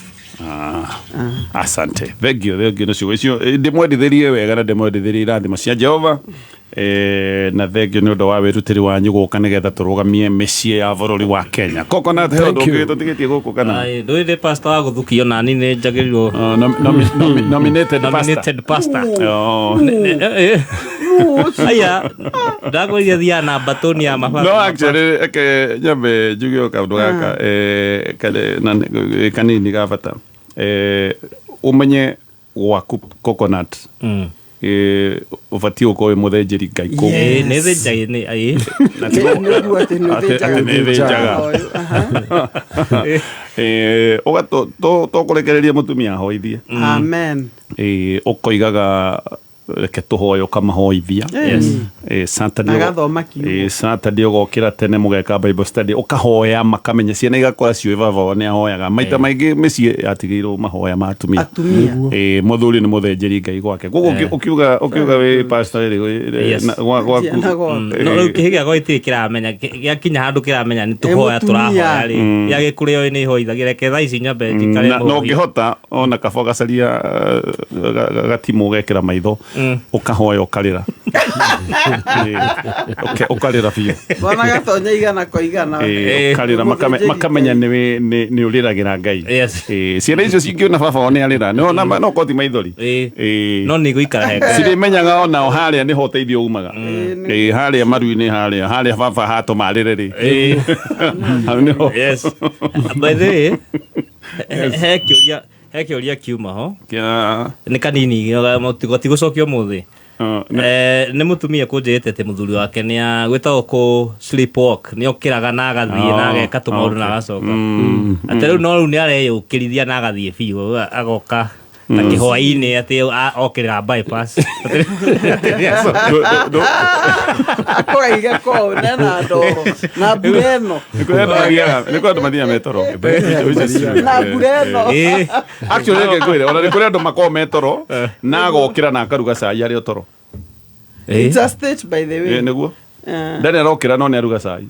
Asante. Thank you. Thank you. No ciugo icio ndĩmwendithĩrie wega na ndĩmwendithĩrie irathimo cia Jehova. Na thank you nĩ ũndũ wa wĩrutĩri wanyu gũka nĩgetha tũrũgamie mĩciĩ ya bũrũri wa Kenya. Coconut he ũndũ ũngĩ tũtigĩtie gũkũ kana? Ndũĩ pastor wa gũthukio nani nĩ njagĩrĩirwo nominated pastor. Nominated pastor. Aya ndagwĩria thiaga na mbatũni ya mababa. No actually reke nyambe njuge o kaũndũ gaka kanini ga bata. Ũmenye gwaku Coconut ũbatiĩ gũkorwo wĩ mũthĩnjĩri Ngai kũu. Nĩ thĩnjaga nĩ Atĩ nĩ thĩnjaga. Tũkũrekereria mũtumia ahoithie. Amen. Ũkoigaga reke tũhoe ũkamahoithia. Saturday ũgokĩra tene mũgeka Bible study ũkahoya makamenya ciana igakora ciũĩ baba wao nĩ ahoyaga. Maita maingĩ mĩciĩ yatigĩirwo mahoya ma atumia. Mũthuri nĩ mũthĩnjĩri Ngai gwake. Koguo ũkiuga wĩ pastor rĩ gwaku. No rĩu kĩhĩ gĩakwa gĩtirĩ kĩramenya gĩakinya handũ kĩramenya nĩ tũhoya tũrahoya rĩ gĩagĩkũrĩo nĩ ihoithagia. Reke thaa ici nyambe njikare. Na ũngĩhota ona kaba ũgacaria gatimũ ũgekĩra maitho ũkahoya ũkarĩra. Ũkarĩra biũ. Bwana Gatonya igana kwa igana. Ũkarĩra makamenya nĩ ũrĩragĩra Ngai. Ciana icio cingĩona baba wao nĩ arĩra no koti maithori. No nĩ gũikara hega. Cirĩmenyaga onao harĩa nĩho ũteithio umaga. Harĩa maru-inĩ harĩa baba hatũma arĩre rĩ. Hau nĩho. Yes. By the way, he kĩũria kiuma ho. Nĩ kanini tigũcokio ũmũthĩ. Nĩ mũtumia kũnjĩrĩte atĩ mũthuri wake nĩ gwĩtagwo kũ sleepwalk nĩ okĩraga na agathiĩ na ageka tũmaũndũ na agacoka. Atĩ rĩu no rĩu nĩ areyũkĩrithia na agathiĩ biũ agoka ta kĩhwaĩ-inĩ atĩ okĩrĩra bypass. Akũraire kũu nena ndoro na mbura ĩno. Nĩ kũrĩ andũ mathiaga me toro. Na mbura ĩno. Actually reke ngwĩre ona nĩ kũrĩ andũ makoragwo me toro na agokĩra na akaruga cai arĩ o toro. It's a state by the way. Nĩguo. Ndarĩ arokĩra no nĩ aruga cai.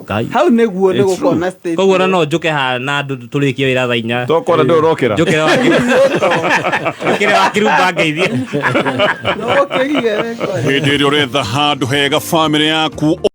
Hau nĩguo nĩ gũkona statement. Koguo ona no njũke haha na andũ tũrĩkie wĩra thaa 4. Tokona ndũ ũrokĩra. Njũkĩre njũkĩre wakirumba ngeithie. No ũkĩrire wekore. Hĩndĩ ĩrĩa ũretha handũ hega bamĩrĩ yaku.